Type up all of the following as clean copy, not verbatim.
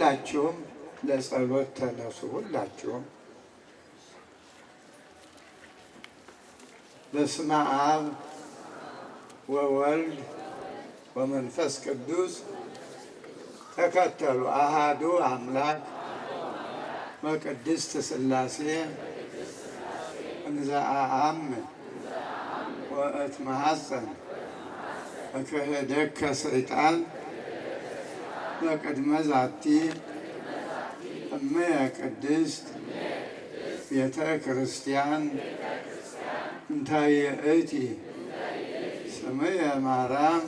ሁላችሁም ለጸሎት ተነሱ። ሁላችሁም በስመ አብ ወወልድ ወመንፈስ ቅዱስ ተከተሉ። አሃዱ አምላክ ወቅድስት ሥላሴ እንዘ አአምን ወእትመሐፀን እክህደከ ሰይጣን በቅድመ ዛቲ እምየ ቅድስት ቤተ ክርስቲያን እንተ ይእቲ ስምየ ማርያም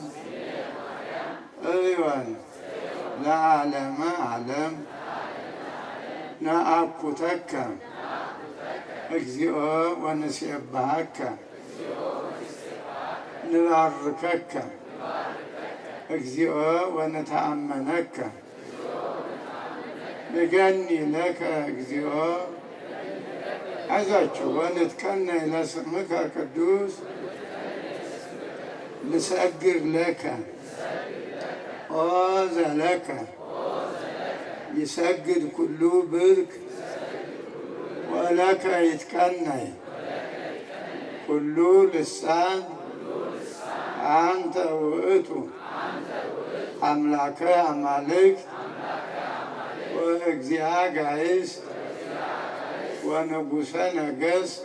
ጽዮን ለዓለመ ዓለም ነአኩተከ እግዚኦ ወንሴብሐከ ንባርከከ እግዚኦ ወንተአመነከ ንገኒ ለከ እግዚኦ አይዟችሁ ወንትቀነይ ለስምከ ቅዱስ ንሰግር ለከ ኦ ዘለከ ይሰግድ ኩሉ ብርክ ወለከ ይትቀነይ ኩሉ ልሳን አንተ ውእቱ አምላከ አማልክት ወእግዚአ ጋይስት ወንጉሰ ነገሥት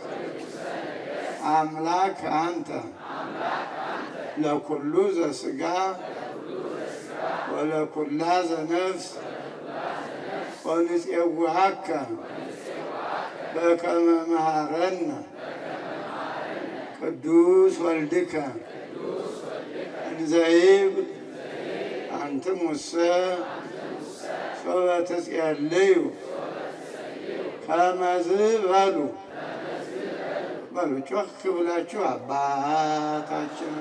አምላክ አንተ ለኩሉ ዘስጋ ወለኩላ ዘነፍስ ወንፄውዐከ በከመ መሃረነ ቅዱስ ወልድከ እንዘ ይብል አንትሙሰ ሶበ ትጼልዩ ከመዝ በሉ በሉ ጮክ ብላችሁ አባታችን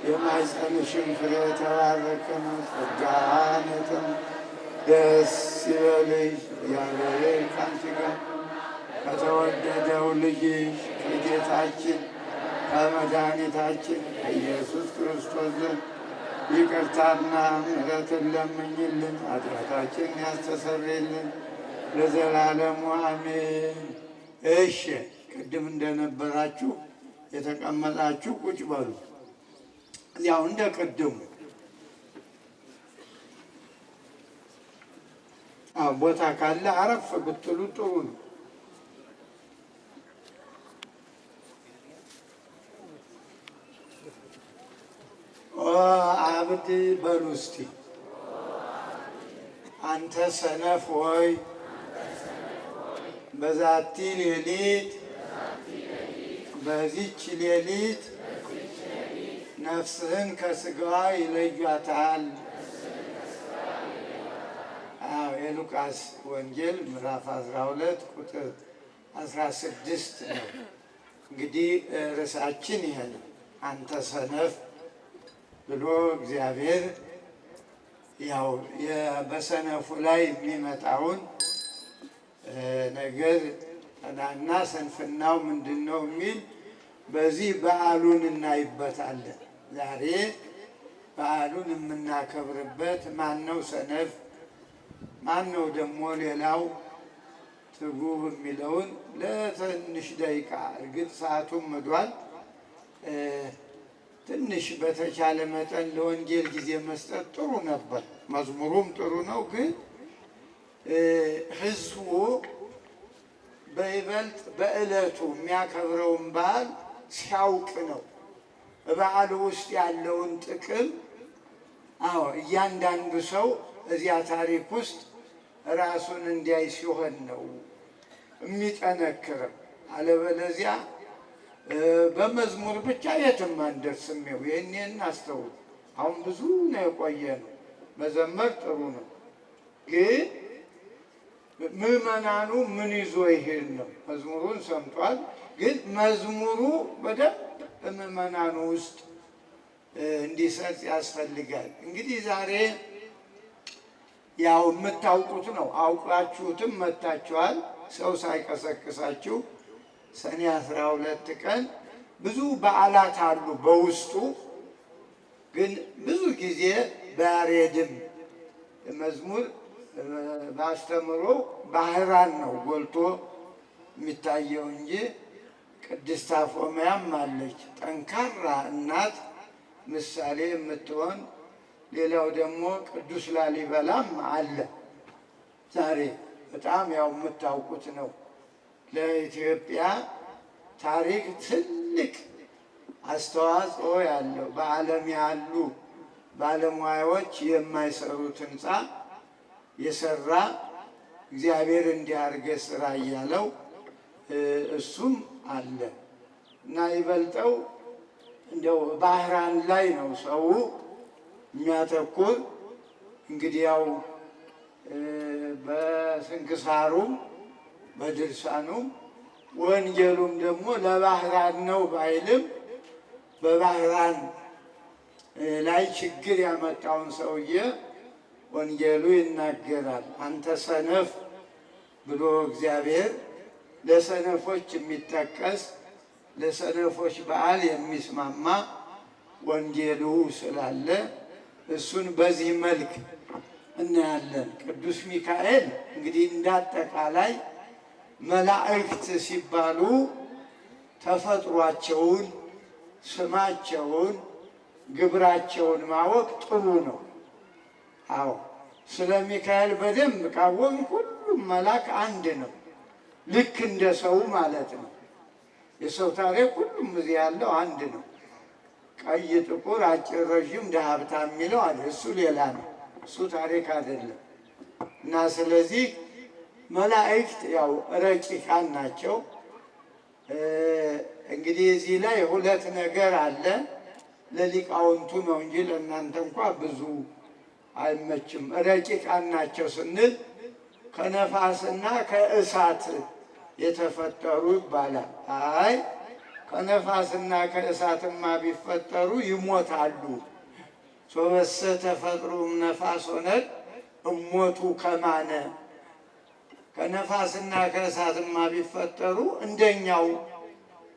የማኅፀንሽም ፍሬ የተባረከ ነው። ጸጋን ደስ ይበልሽ፣ እግዚአብሔር ከአንቺ ጋር ከተወደደው ልጅሽ ከጌታችን ከመድኃኒታችን ከኢየሱስ ክርስቶስ ዘንድ ይቅርታና ምሕረትን ለምኝልን ኃጢአታችንን ያስተሰርይልን ለዘላለሙ አሜን። እሺ፣ ቅድም እንደነበራችሁ የተቀመጣችሁ ቁጭ በሉ። ያው እንደ ቅድሙ ቦታ ካለ አረፍ ብትሉ ጥሩ ነው። አብድ በሉ እስቲ። አንተ ሰነፍ ሆይ በዛቲ ሌሊት በዚች ሌሊት ነፍስህን ከስጋዋ ይለዩታል። አዎ የሉቃስ ወንጌል ምዕራፍ 12 ቁጥር 16 ነው። እንግዲህ ርዕሳችን ይሄ ነው። አንተ ሰነፍ ብሎ እግዚአብሔር ያው በሰነፉ ላይ የሚመጣውን ነገር እና ስንፍናው ምንድን ነው የሚል በዚህ በዓሉን እናይበታለን። ዛሬ በዓሉን የምናከብርበት ማን ነው ሰነፍ፣ ማን ነው ደግሞ ሌላው ትጉህ የሚለውን ለትንሽ ደቂቃ፣ እርግጥ ሰዓቱም መዷል፣ ትንሽ በተቻለ መጠን ለወንጌል ጊዜ መስጠት ጥሩ ነበር። መዝሙሩም ጥሩ ነው፣ ግን ሕዝቡ በይበልጥ በዕለቱ የሚያከብረውን በዓል ሲያውቅ ነው። በበዓሉ ውስጥ ያለውን ጥቅም አዎ እያንዳንዱ ሰው እዚያ ታሪክ ውስጥ ራሱን እንዲያይ ሲሆን ነው የሚጠነክርም። አለበለዚያ በመዝሙር ብቻ የትም አንደርስም። ይኸው ይህን አስተውሉ። አሁን ብዙ ነው የቆየ ነው። መዘመር ጥሩ ነው፣ ግን ምዕመናኑ ምን ይዞ ይሄድ ነው? መዝሙሩን ሰምቷል፣ ግን መዝሙሩ በደንብ ምዕመናኑ ውስጥ እንዲሰርጽ ያስፈልጋል። እንግዲህ ዛሬ ያው የምታውቁት ነው፣ አውቃችሁትም መታችኋል። ሰው ሳይቀሰቅሳችሁ ሰኔ 12 ቀን ብዙ በዓላት አሉ በውስጡ ግን ብዙ ጊዜ በያሬድም መዝሙር ባስተምሮ ባህራን ነው ጎልቶ የሚታየው እንጂ ቅድስት አፎምያም አለች፣ ጠንካራ እናት ምሳሌ የምትሆን። ሌላው ደግሞ ቅዱስ ላሊበላም አለ። ዛሬ በጣም ያው የምታውቁት ነው። ለኢትዮጵያ ታሪክ ትልቅ አስተዋጽኦ ያለው በዓለም ያሉ ባለሙያዎች የማይሰሩት ሕንፃ የሰራ እግዚአብሔር እንዲያርገ ስራ እያለው እሱም አለ እና ይበልጠው እንደው ባህራን ላይ ነው ሰው የሚያተኩር። እንግዲህ ያው በስንክሳሩም በድርሳኑም ወንጌሉም ደግሞ ለባህራን ነው ባይልም በባህራን ላይ ችግር ያመጣውን ሰውዬ ወንጌሉ ይናገራል። አንተ ሰነፍ ብሎ እግዚአብሔር ለሰነፎች የሚጠቀስ ለሰነፎች በዓል የሚስማማ ወንጌሉ ስላለ እሱን በዚህ መልክ እናያለን። ቅዱስ ሚካኤል እንግዲህ እንዳጠቃላይ መላእክት ሲባሉ ተፈጥሯቸውን፣ ስማቸውን፣ ግብራቸውን ማወቅ ጥሩ ነው። አዎ ስለ ሚካኤል በደንብ ካወቅን ሁሉም መልአክ አንድ ነው። ልክ እንደ ሰው ማለት ነው። የሰው ታሪክ ሁሉም እዚህ ያለው አንድ ነው። ቀይ፣ ጥቁር፣ አጭር፣ ረዥም፣ ድሀ፣ ሀብታም የሚለው አለ። እሱ ሌላ ነው። እሱ ታሪክ አይደለም። እና ስለዚህ መላእክት ያው ረቂቃን ናቸው። እንግዲህ እዚህ ላይ ሁለት ነገር አለ። ለሊቃውንቱ ነው እንጂ ለእናንተ እንኳ ብዙ አይመችም። ረቂቃን ናቸው ስንል ከነፋስና ከእሳት የተፈጠሩ ይባላል። አይ ከነፋስና ከእሳትማ ቢፈጠሩ ይሞታሉ። ሶበሰ ተፈጥሮ ነፋስ ሆነን እሞቱ ከማነ ከነፋስና ከእሳትማ ቢፈጠሩ እንደኛው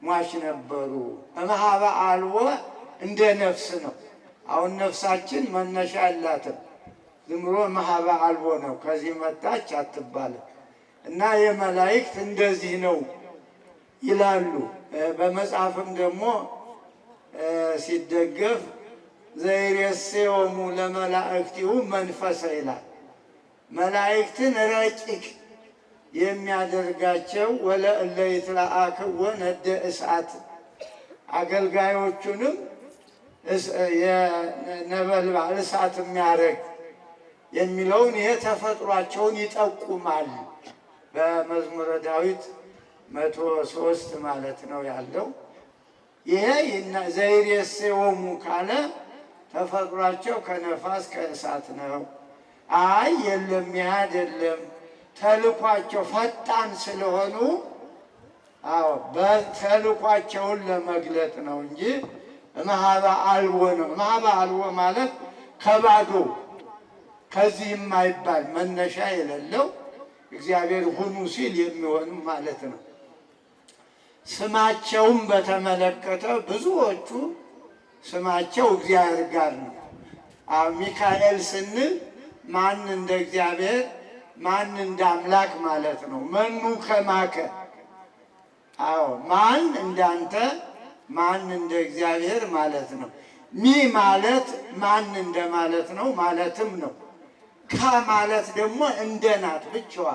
ሟች ነበሩ። እምኀበ አልቦ እንደ ነፍስ ነው። አሁን ነፍሳችን መነሻ ያላትም ዝም ብሎ እምኀበ አልቦ ነው። ከዚህ መጣች አትባልም። እና የመላእክት እንደዚህ ነው ይላሉ። በመጽሐፍም ደግሞ ሲደገፍ ዘይሬሴዎሙ ለመላእክቲሁ መንፈሰ ይላል። መላእክትን ረቂቅ የሚያደርጋቸው ወለእለ ይትለአክዎ ነደ እሳት አገልጋዮቹንም የነበልባል እሳት የሚያደርግ የሚለውን ይሄ ተፈጥሯቸውን ይጠቁማል። በመዝሙረ ዳዊት 103 ማለት ነው ያለው። ይሄ ዘይሬሴዎሙ ካለ ተፈጥሯቸው ከነፋስ ከእሳት ነው። አይ የለም፣ ይህ አይደለም። ተልኳቸው ፈጣን ስለሆኑ አዎ በተልኳቸውን ለመግለጥ ነው እንጂ እምኀበ አልቦ ነው። እምኀበ አልቦ ማለት ከባዶ ከዚህ የማይባል መነሻ የሌለው እግዚአብሔር ሁኑ ሲል የሚሆኑ ማለት ነው። ስማቸውን በተመለከተ ብዙዎቹ ስማቸው እግዚአብሔር ጋር ነው። ሚካኤል ስንል ማን እንደ እግዚአብሔር ማን እንደ አምላክ ማለት ነው። መኑ ከማከ፣ አዎ ማን እንዳንተ ማን እንደ እግዚአብሔር ማለት ነው። ሚ ማለት ማን እንደ ማለት ነው ማለትም ነው። ከ ማለት ደግሞ እንደ ናት ብቻዋ።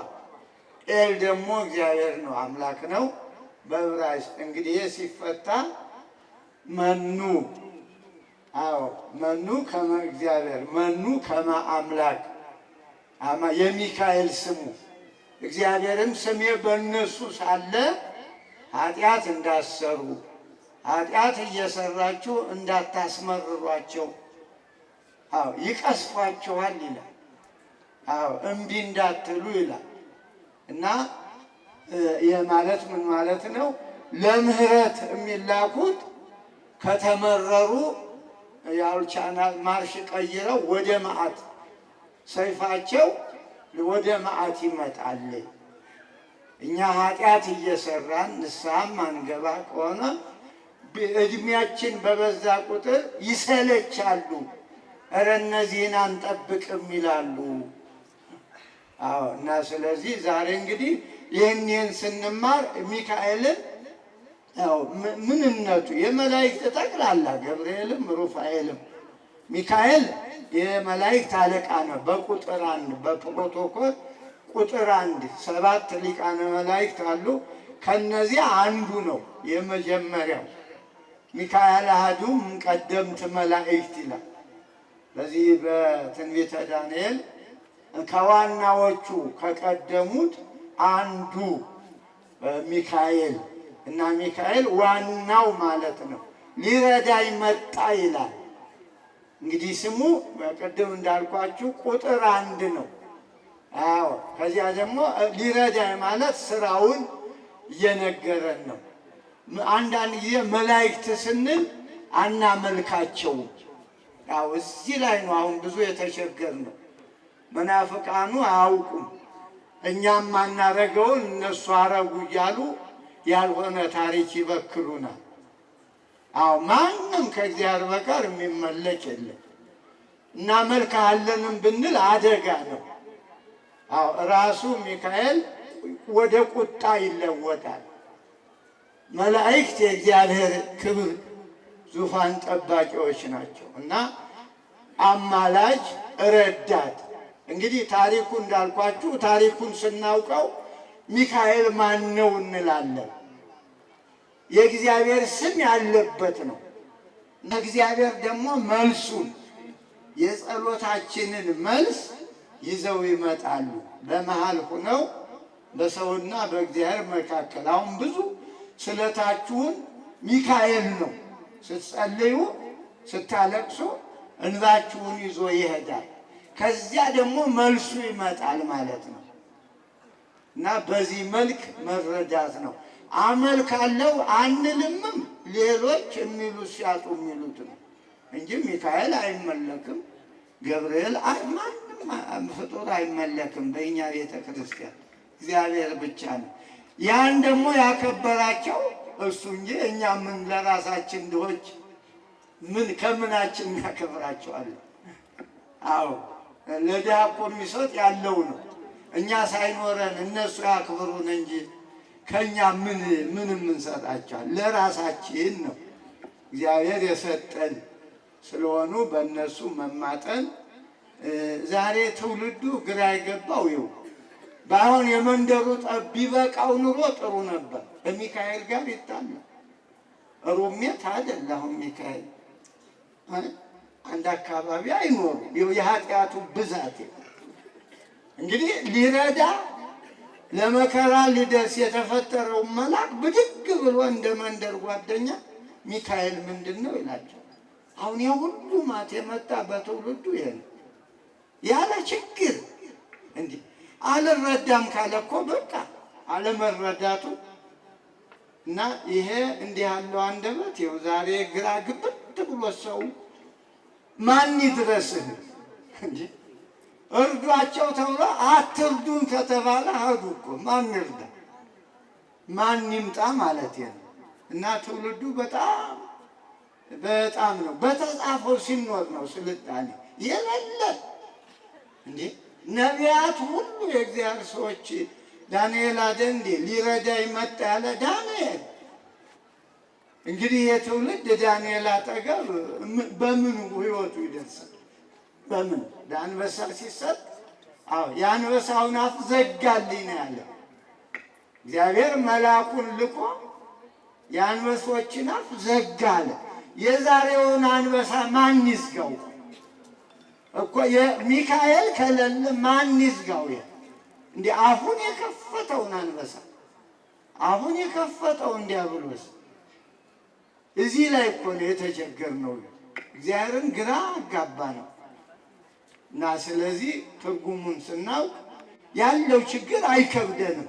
ኤል ደግሞ እግዚአብሔር ነው አምላክ ነው በዕብራይስጥ። እንግዲህ ይህ ሲፈታ መኑ አዎ መኑ ከመ እግዚአብሔር መኑ ከመ አምላክ የሚካኤል ስሙ እግዚአብሔርም ስሜ በእነሱ ሳለ ኃጢአት እንዳሰሩ ኃጢአት እየሰራችሁ እንዳታስመርሯቸው፣ አዎ ይቀስፏችኋል ይላል። አዎ እምቢ እንዳትሉ ይላል። እና ይህ ማለት ምን ማለት ነው? ለምህረት የሚላኩት ከተመረሩ ያልቻናል ማርሽ ቀይረው ወደ መዓት ሰይፋቸው ወደ መዓት ይመጣል። እኛ ኃጢአት እየሰራን ንስሐም አንገባ ከሆነ እድሜያችን በበዛ ቁጥር ይሰለቻሉ። እረ እነዚህን አንጠብቅም ይላሉ። አዎ። እና ስለዚህ ዛሬ እንግዲህ ይህን ስንማር ሚካኤልን ምንነቱ የመላእክት ጠቅላላ ገብርኤልም ሩፋኤልም ሚካኤል የመላእክት አለቃ ነው። በቁጥር አንድ በፕሮቶኮል ቁጥር አንድ 7 ሊቃነ መላእክት አሉ። ከነዚያ አንዱ ነው የመጀመሪያው። ሚካኤል አሐዱ እምቀደምት መላእክት ይላል። በዚህ በትንቢተ ዳንኤል ከዋናዎቹ ከቀደሙት አንዱ ሚካኤል እና ሚካኤል ዋናው ማለት ነው። ሊረዳኝ መጣ ይላል። እንግዲህ ስሙ ቅድም እንዳልኳችሁ ቁጥር አንድ ነው። አዎ ከዚያ ደግሞ ሊረዳኝ ማለት ስራውን እየነገረን ነው። አንዳንድ ጊዜ መላእክት ስንል አናመልካቸውም። አዎ እዚህ ላይ ነው አሁን ብዙ የተቸገርነው። መናፍቃኑ አያውቁም። እኛም ማናረገውን እነሱ አረጉ እያሉ ያልሆነ ታሪክ ይበክሉናል። አዎ ማንም ከእግዚአብሔር በቀር የሚመለክ የለም። እናመልክሃለንም ብንል አደጋ ነው። አዎ ራሱ ሚካኤል ወደ ቁጣ ይለወጣል። መላእክት የእግዚአብሔር ክብር ዙፋን ጠባቂዎች ናቸው እና አማላጅ ረዳት። እንግዲህ ታሪኩ እንዳልኳችሁ ታሪኩን ስናውቀው ሚካኤል ማን ነው እንላለን። የእግዚአብሔር ስም ያለበት ነው። እግዚአብሔር ደግሞ መልሱን የጸሎታችንን መልስ ይዘው ይመጣሉ። በመሃል ሆነው በሰውና በእግዚአብሔር መካከል። አሁን ብዙ ስለታችሁን ሚካኤል ነው ስትጸልዩ ስታለቅሱ እንባችሁን ይዞ ይሄዳል። ከዚያ ደግሞ መልሱ ይመጣል ማለት ነው። እና በዚህ መልክ መረዳት ነው። አመልካለሁ አንልምም። ሌሎች የሚሉት ሲያጡ የሚሉት ነው እንጂ ሚካኤል አይመለክም፣ ገብርኤል ማንም ፍጡር አይመለክም። በእኛ ቤተ ክርስቲያን እግዚአብሔር ብቻ ነው። ያን ደግሞ ያከበራቸው እሱ እንጂ እኛ ምን ለራሳችን ድሆች ምን ከምናችን እናከብራቸዋለን? አዎ ለድሃ እኮ የሚሰጥ ያለው ነው። እኛ ሳይኖረን እነሱ ያክብሩን እንጂ ከኛ ምን ምን እንሰጣቸዋለን? ለራሳችን ነው እግዚአብሔር የሰጠን ስለሆኑ በእነሱ መማጠን። ዛሬ ትውልዱ ግራ የገባው ይኸው ባይሆን የመንደሩ ጠብ ቢበቃው ኑሮ ጥሩ ነበር። በሚካኤል ጋር ይጣላል። ሩሜት አይደል አሁን ሚካኤል አንድ አካባቢ አይኖሩም። የኃጢአቱ ብዛት እንግዲህ ሊረዳ ለመከራ ሊደርስ የተፈጠረው መልአክ ብድግ ብሎ እንደ መንደር ጓደኛ ሚካኤል ምንድን ነው ይላቸው። አሁን የሁሉ ማት የመጣ በትውልዱ ይሄ ነው። ያለ ችግር እንዲህ አልረዳም ካለ እኮ በቃ አለመረዳቱ እና ይሄ እንዲህ ያለው አንደበት ይኸው ዛሬ ግራ ግብት ብሎ ሰው ማን ይድረስህ እንጂ እርዷቸው ተብሎ አትርዱን ከተባለ ሄዱ እኮ ማን ይርዳ ማን ይምጣ ማለት ነው። እና ትውልዱ በጣም በጣም ነው በተጻፈው ሲኖር ነው ስልጣኔ የሌለ እንዴ። ነቢያት ሁሉ የእግዚአብሔር ሰዎች ዳንኤል አደ እንዴ ሊረዳኝ መጣ ያለ ዳንኤል። እንግዲህ የትውልድ ዳንኤል አጠገብ በምኑ ህይወቱ ይደርሳል? በምን ለአንበሳ ሲሰጥ፣ አዎ የአንበሳውን አፍ ዘጋልኝ ነው ያለው። እግዚአብሔር መልአኩን ልኮ የአንበሶችን አፍ ዘጋ አለ። የዛሬውን አንበሳ ማን ይዝጋው? እኮ ሚካኤል ከሌለ ማን ይዝጋው? እንዲ አፉን የከፈተውን አንበሳ፣ አፉን የከፈተውን ዲያብሎስ። እዚህ ላይ እኮ ነው የተቸገርነው። እግዚአብሔርን ግራ አጋባ ነው። እና ስለዚህ ትርጉሙን ስናውቅ ያለው ችግር አይከብደንም።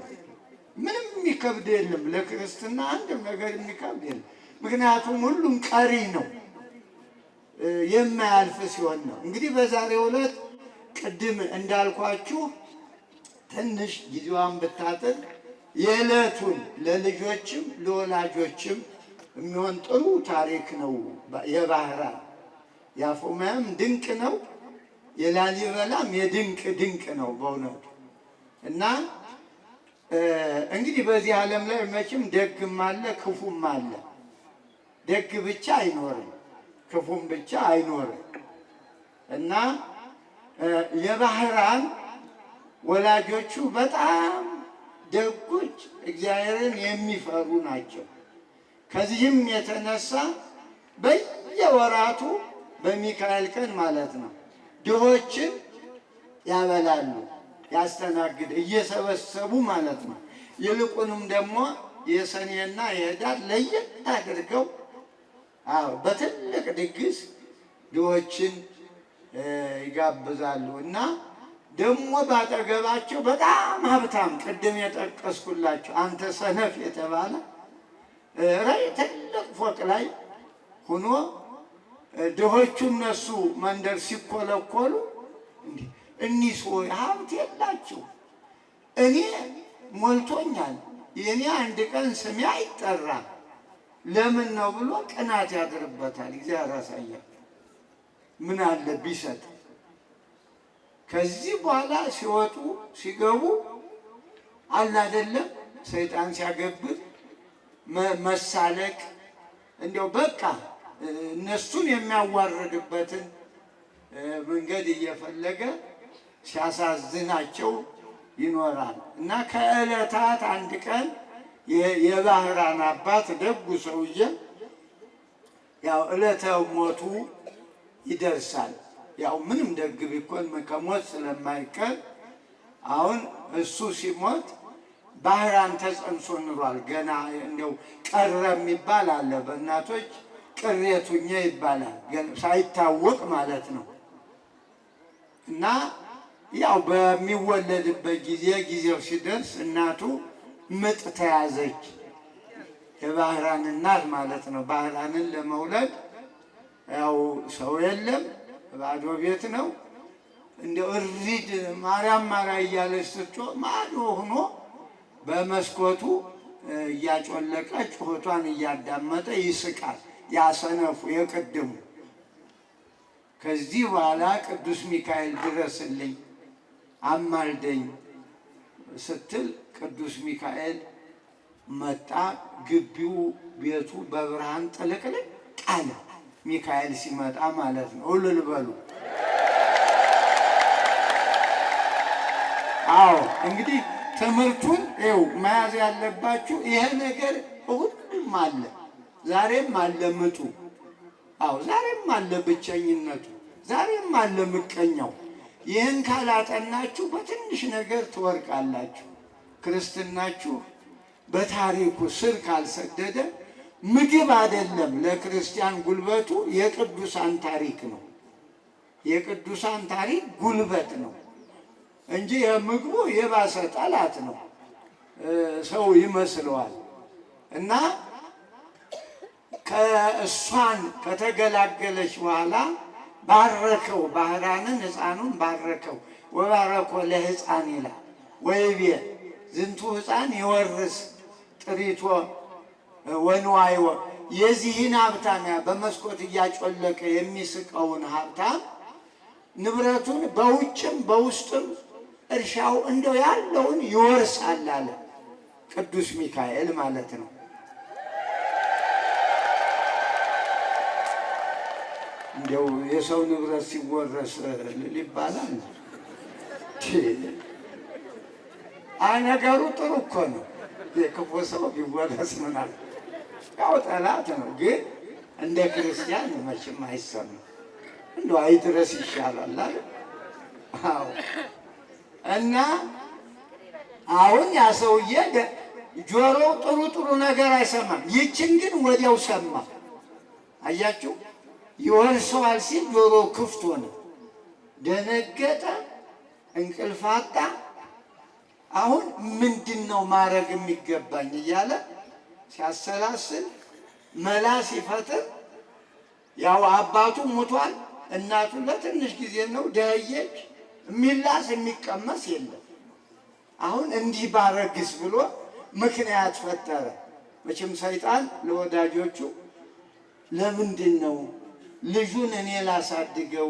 ምንም የሚከብድ የለም። ለክርስትና አንድም ነገር የሚከብድ የለም። ምክንያቱም ሁሉም ቀሪ ነው፣ የማያልፍ ሲሆን ነው። እንግዲህ በዛሬው ዕለት ቅድም እንዳልኳችሁ ትንሽ ጊዜዋን ብታጥር የዕለቱን ለልጆችም ለወላጆችም የሚሆን ጥሩ ታሪክ ነው። የባህራን የአፎምያም ድንቅ ነው። የላሊበላም የድንቅ ድንቅ ነው በእውነቱ። እና እንግዲህ በዚህ ዓለም ላይ መቼም ደግም አለ ክፉም አለ። ደግ ብቻ አይኖርም፣ ክፉም ብቻ አይኖርም። እና የባህራን ወላጆቹ በጣም ደጎች፣ እግዚአብሔርን የሚፈሩ ናቸው። ከዚህም የተነሳ በየወራቱ በሚካኤል ቀን ማለት ነው ድሆችን ያበላሉ፣ ያስተናግድ እየሰበሰቡ ማለት ነው። ይልቁንም ደግሞ የሰኔና የህዳር ለየት አድርገው በትልቅ ድግስ ድሆችን ይጋብዛሉ። እና ደግሞ ባጠገባቸው በጣም ሀብታም ቅድም የጠቀስኩላቸው አንተ ሰነፍ የተባለ ራይ ትልቅ ፎቅ ላይ ሆኖ ድሆቹ እነሱ መንደር ሲኮለኮሉ እኒህ ሰዎች ሀብት የላቸው፣ እኔ ሞልቶኛል፣ የእኔ አንድ ቀን ስሜ አይጠራም፣ ለምን ነው ብሎ ቅናት ያድርበታል። እግዚአብሔር ያሳያል። ምን አለ ቢሰጥ። ከዚህ በኋላ ሲወጡ ሲገቡ አለ አይደለም ሰይጣን ሲያገብር መሳለቅ እንዲያው በቃ እነሱን የሚያዋርድበትን መንገድ እየፈለገ ሲያሳዝናቸው ይኖራል። እና ከዕለታት አንድ ቀን የባህራን አባት ደጉ ሰውዬ ያው ዕለተ ሞቱ ይደርሳል። ያው ምንም ደግ ቢኮን ከሞት ስለማይቀር አሁን እሱ ሲሞት ባህራን ተጸንሶ ኑሯል። ገና እንደው ቀረ የሚባል አለ፣ በእናቶች ቅሬቱኛ ይባላል፣ ሳይታወቅ ማለት ነው። እና ያው በሚወለድበት ጊዜ ጊዜው ሲደርስ እናቱ ምጥ ተያዘች። የባህራን እናት ማለት ነው። ባህራንን ለመውለድ ያው ሰው የለም፣ ባዶ ቤት ነው። እንደ እሪድ ማርያም ማርያም እያለች ስትጮህ ማዶ ሆኖ በመስኮቱ እያጮለቀ ጩኸቷን እያዳመጠ ይስቃል። ያሰነፉ የቅድሙ። ከዚህ በኋላ ቅዱስ ሚካኤል ድረስልኝ አማልደኝ ስትል ቅዱስ ሚካኤል መጣ። ግቢው ቤቱ በብርሃን ጥልቅልቅ አለ። ሚካኤል ሲመጣ ማለት ነው። እልል በሉ። አዎ እንግዲህ ትምህርቱን ይኸው መያዝ ያለባችሁ ይሄ ነገር ሁሉም አለ። ዛሬም አለ ምጡ። አዎ ዛሬም አለ ብቸኝነቱ፣ ዛሬም አለ ምቀኛው። ይህን ካላጠናችሁ በትንሽ ነገር ትወርቃላችሁ። ክርስትናችሁ በታሪኩ ስር ካልሰደደ ምግብ አይደለም ለክርስቲያን ጉልበቱ የቅዱሳን ታሪክ ነው። የቅዱሳን ታሪክ ጉልበት ነው እንጂ የምግቡ የባሰ ጠላት ነው፣ ሰው ይመስለዋል። እና ከእሷን ከተገላገለች በኋላ ባረከው፣ ባህራንን ሕፃኑን ባረከው። ወባረኮ ለሕፃን ይላል ወይቤ ዝንቱ ሕፃን ይወርስ ጥሪቶ ወንዋይወ። የዚህን ሀብታም በመስኮት እያጮለቀ የሚስቀውን ሀብታም ንብረቱን በውጭም በውስጥም እርሻው እንደው ያለውን ይወርሳል አለ ቅዱስ ሚካኤል ማለት ነው። እንደው የሰው ንብረት ሲወረስ ልል ይባላል። አይ ነገሩ ጥሩ እኮ ነው። የክፉ ሰው ቢወረስ ምናል ያው ጠላት ነው፣ ግን እንደ ክርስቲያን መቼም አይሰማም። እንደው አይድረስ ይሻላል አይደል? አዎ። እና አሁን ያ ሰውዬ ጆሮው ጥሩ ጥሩ ነገር አይሰማም። ይችን ግን ወዲያው ሰማ። አያችሁ፣ ይወርሰዋል ሲል ጆሮው ክፍት ሆነ። ደነገጠ፣ እንቅልፍ አጣ። አሁን ምንድን ነው ማድረግ የሚገባኝ እያለ ሲያሰላስል መላ ሲፈጥር፣ ያው አባቱ ሙቷል፣ እናቱ ለትንሽ ጊዜ ነው ደኸየች። የሚላስ የሚቀመስ የለም። አሁን እንዲህ ባረግስ ብሎ ምክንያት ፈጠረ። መቼም ሰይጣን ለወዳጆቹ ለምንድን ነው ልጁን እኔ ላሳድገው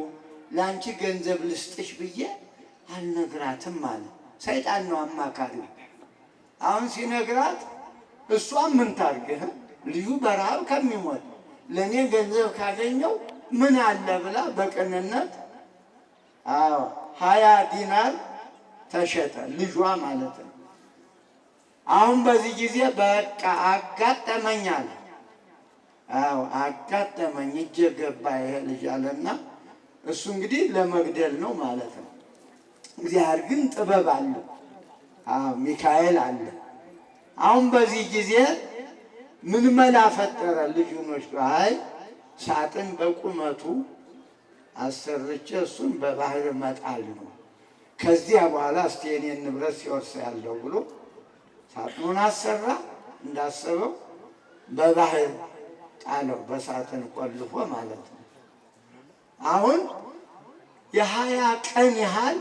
ለአንቺ ገንዘብ ልስጥሽ ብዬ አልነግራትም አለ። ሰይጣን ነው አማካሪው። አሁን ሲነግራት እሷም ምን ታርግህ ልጁ በረሃብ ከሚሞት ለእኔ ገንዘብ ካገኘው ምን አለ ብላ በቅንነት አዎ 20 ዲናር ተሸጠ፣ ልጇ ማለት ነው። አሁን በዚህ ጊዜ በቃ አጋጠመኝ አለ። አዎ አጋጠመኝ፣ እጄ ገባ ይሄ ልጅ አለና እሱ እንግዲህ ለመግደል ነው ማለት ነው። እግዚአብሔር ግን ጥበብ አለው። አዎ ሚካኤል አለ። አሁን በዚህ ጊዜ ምን መላ ፈጠረ? ልጁን ወስዶ አይ ሳጥን በቁመቱ አሰርቼ እሱን በባህር መጣል ነው። ከዚያ በኋላ እስቲ የኔን ንብረት ሲወርስ ያለው ብሎ ሳጥኑን አሰራ። እንዳሰበው በባህር ጣለው፣ በሳጥን ቆልፎ ማለት ነው። አሁን የ20 ቀን ያህል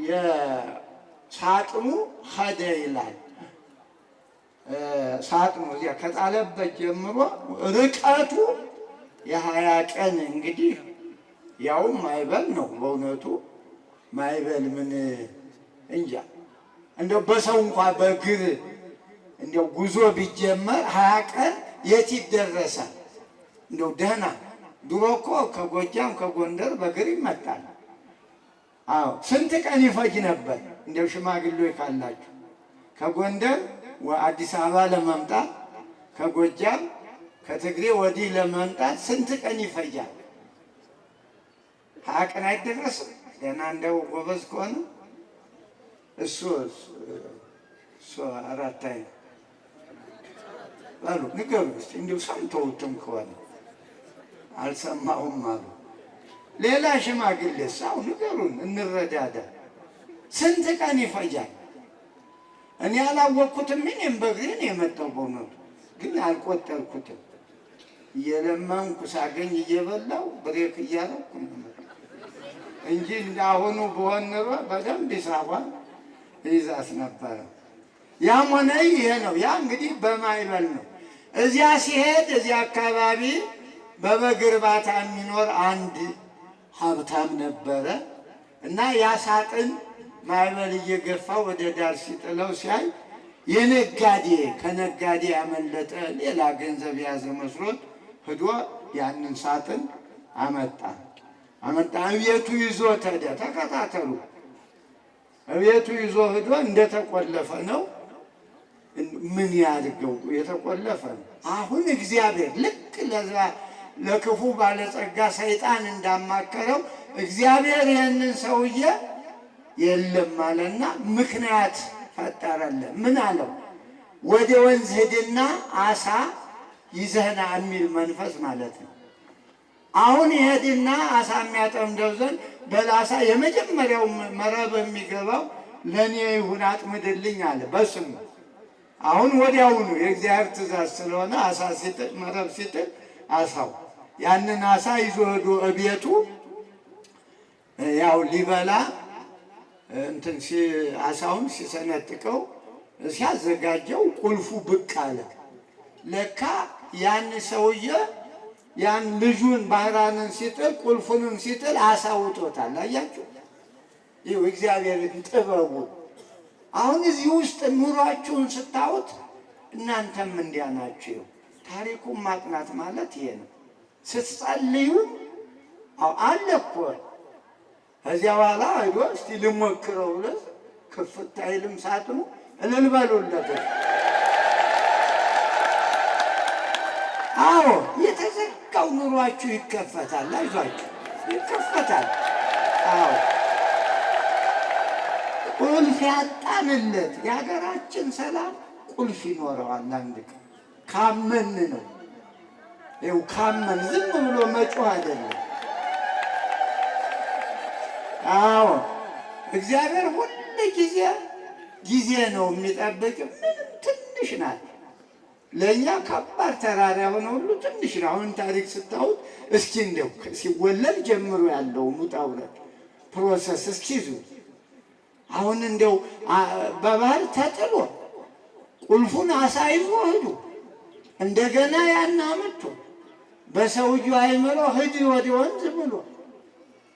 የሳጥኑ ኸደ ይላል። ሳጥኑ እዚያ ከጣለበት ጀምሮ ርቀቱ የ20 ቀን እንግዲህ ያው ማዕበል ነው። በእውነቱ ማዕበል ምን እንጃ እንደው በሰው እንኳ በእግር እንደው ጉዞ ቢጀመር 20 ቀን የት ይደረሳል? እንደው ደህና ድሮ እኮ ከጎጃም ከጎንደር በእግር ይመጣል። አዎ ስንት ቀን ይፈጅ ነበር? እንደው ሽማግሌዎች ካላችሁ ከጎንደር አዲስ አበባ ለመምጣት ከጎጃም ከትግሬ ወዲህ ለመምጣት ስንት ቀን ይፈጃል? 20 ቀን አይደረስም። ገና እንደው ጎበዝ ከሆነ እሱ እሱ አራት አይ በሉ ንገሩ እስኪ እንዲሁ ሰምተውትም ከሆነ አልሰማሁም አሉ። ሌላ ሽማግሌ ሰው ንገሩን፣ እንረዳዳ። ስንት ቀን ይፈጃል? እኔ አላወቅኩትም። እኔም በእግሬ ነው የመጣው። በእውነቱ ግን አልቆጠርኩትም። እየለመንኩ ሳገኝ እየበላው break እያደረኩ ነው እንጂ እንዳሁኑ ብሆን ኖሮ በደንብ ሂሳቧን ይዛት ነበረ። ያም ሆነ ይሄ ነው። ያ እንግዲህ በማዕበል ነው። እዚያ ሲሄድ እዚያ አካባቢ በበግ እርባታ የሚኖር አንድ ሀብታም ነበረ እና ያ ሳጥን ማዕበል እየገፋ ወደ ዳር ሲጥለው ሲያይ የነጋዴ ከነጋዴ ያመለጠ ሌላ ገንዘብ የያዘ መስሎት ሂዶ ያንን ሳጥን አመጣ አመጣ። እቤቱ ይዞ ተደ ተከታተሉ። እቤቱ ይዞ ሂዶ እንደተቆለፈ ነው። ምን ያድርገው? የተቆለፈ ነው። አሁን እግዚአብሔር ልክ ለዛ ለክፉ ባለጸጋ ሰይጣን እንዳማከረው እግዚአብሔር ይህንን ሰውዬ የለም አለና ምክንያት ፈጠረለት። ምን አለው? ወደ ወንዝ ሂድና አሳ ይዘህና የሚል መንፈስ ማለት ነው። አሁን ይሄድና አሳ የሚያጠምደው ዘንድ በላሳ የመጀመሪያው መረብ የሚገባው ለእኔ ይሁን አጥምድልኝ አለ በስሙ። አሁን ወዲያውኑ የእግዚአብሔር ትእዛዝ ስለሆነ አሳ ሲጥል መረብ ሲጥል አሳው ያንን አሳ ይዞ ሄዶ እቤቱ ያው ሊበላ እንትን አሳውን ሲሰነጥቀው ሲያዘጋጀው ቁልፉ ብቅ አለ። ለካ ያን ሰውዬ ያን ልጁን ባህራንን ሲጥል ቁልፉንም ሲጥል አሳ ውጦታል። አያችሁ፣ ይኸው እግዚአብሔርን ጥበቡ። አሁን እዚህ ውስጥ ኑሯችሁን ስታዩት እናንተም እንዲያ ናችሁ። ታሪኩን ማጥናት ማለት ይሄ ነው። ስትጸልዩ አለ እኮ ከዚያ በኋላ ሄዶ እስቲ ልሞክረው ብሎ ክፍት አይልም ሳጥኑ። እልል በሉለት። አዎ የተዘጋው ኑሯችሁ ይከፈታል። አይዟችሁ ይከፈታል። አዎ ቁልፍ ያጣንለት የሀገራችን ሰላም ቁልፍ ይኖረዋል። አንድ ቀን ካመን ነው። ይኸው ካመን ዝም ብሎ መጮህ አይደለም። አዎ እግዚአብሔር ሁል ጊዜ ጊዜ ነው የሚጠብቅ። ምንም ትንሽ ናት ለእኛ ከባድ ተራራ የሆነ ሁሉ ትንሽ ነው። አሁን ታሪክ ስታዩት እስኪ እንደው ሲወለድ ጀምሮ ያለው ውጣ ውረድ process እስኪ ይዙ አሁን እንደው በባህር ተጥሎ ቁልፉን አሳይዞ ሂዱ እንደገና ያን አመጡ በሰውዬው አይምሮ ሂድ ወደ ወንዝ ብሎ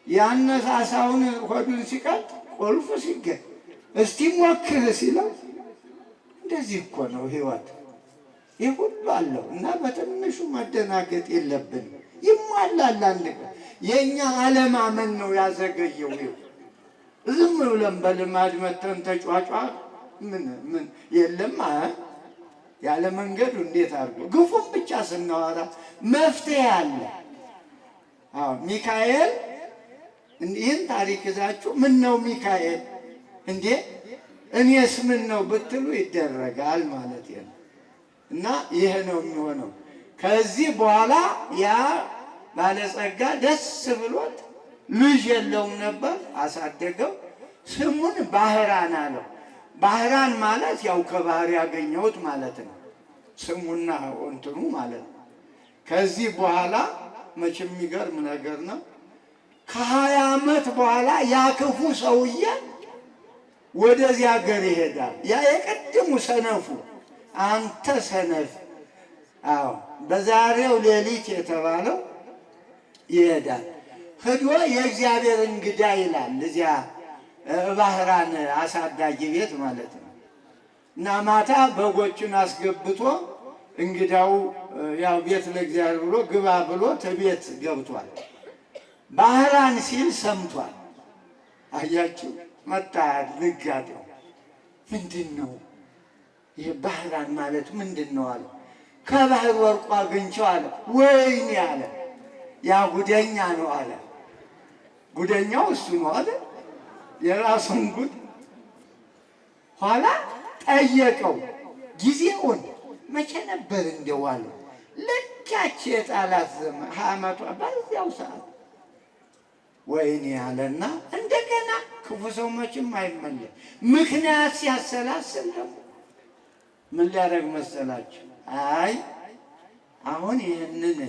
ያን አሳውን ሆዱን ሲቀጥ ቁልፉ ሲገኝ እስቲ ሞክር ሲለው እንደዚህ እኮ ነው ህይወት። ይህ ሁሉ አለው እና በትንሹ መደናገጥ የለብንም። ይሟላል። አንድ ቀን የእኛ አለማመን ነው ያዘገየው። ይኸው ዝም ብለን በልማድ መተን ተጫጫ ምን ምን የለም ያለ መንገዱ እንዴት አድርጎ ግፉን ብቻ ስናወራ መፍትሄ አለ። አዎ ሚካኤል ይህን ታሪክ ይዛችሁ ምን ነው ሚካኤል እንዴ እኔስ ምን ነው ብትሉ ይደረጋል ማለት ነው። እና ይህ ነው የሚሆነው። ከዚህ በኋላ ያ ባለጸጋ ደስ ብሎት ልጅ የለውም ነበር፣ አሳደገው። ስሙን ባህራን አለው። ባህራን ማለት ያው ከባህር ያገኘሁት ማለት ነው፣ ስሙና እንትኑ ማለት ነው። ከዚህ በኋላ መቼም የሚገርም ነገር ነው። ከ20 ዓመት በኋላ ያ ክፉ ሰውዬ ወደዚህ ሀገር ይሄዳል። ያ የቅድሙ ሰነፉ፣ አንተ ሰነፍ፣ አዎ በዛሬው ሌሊት የተባለው ይሄዳል። ሂዶ የእግዚአብሔር እንግዳ ይላል። እዚያ ባህራን አሳዳጊ ቤት ማለት ነው። እና ማታ በጎችን አስገብቶ እንግዳው ያው ቤት ለእግዚአብሔር ብሎ ግባ ብሎ ተቤት ገብቷል። ባህራን ሲል ሰምቷል። አያችሁ፣ መጣ ድንጋጤው። ምንድን ነው ይህ ባህራን ማለት ምንድን ነው አለ። ከባህር ወርቆ አግኝቼው አለ። ወይኔ አለ፣ ያ ጉደኛ ነው አለ። ጉደኛው እሱ ነው አለ። የራሱን ጉድ ኋላ ጠየቀው። ጊዜውን መቼ ነበር እንደው አለ። ልክ ያቺ የጣላት ዘመን 20 ዓመቷ በዚያው ሰዓት። ወይኔ አለና እንደገና ክፉ ሰው መቼም አይመለስ። ምክንያት ሲያሰላስል ደግሞ ምን ሊያደርግ መሰላችሁ? አይ አሁን ይህንን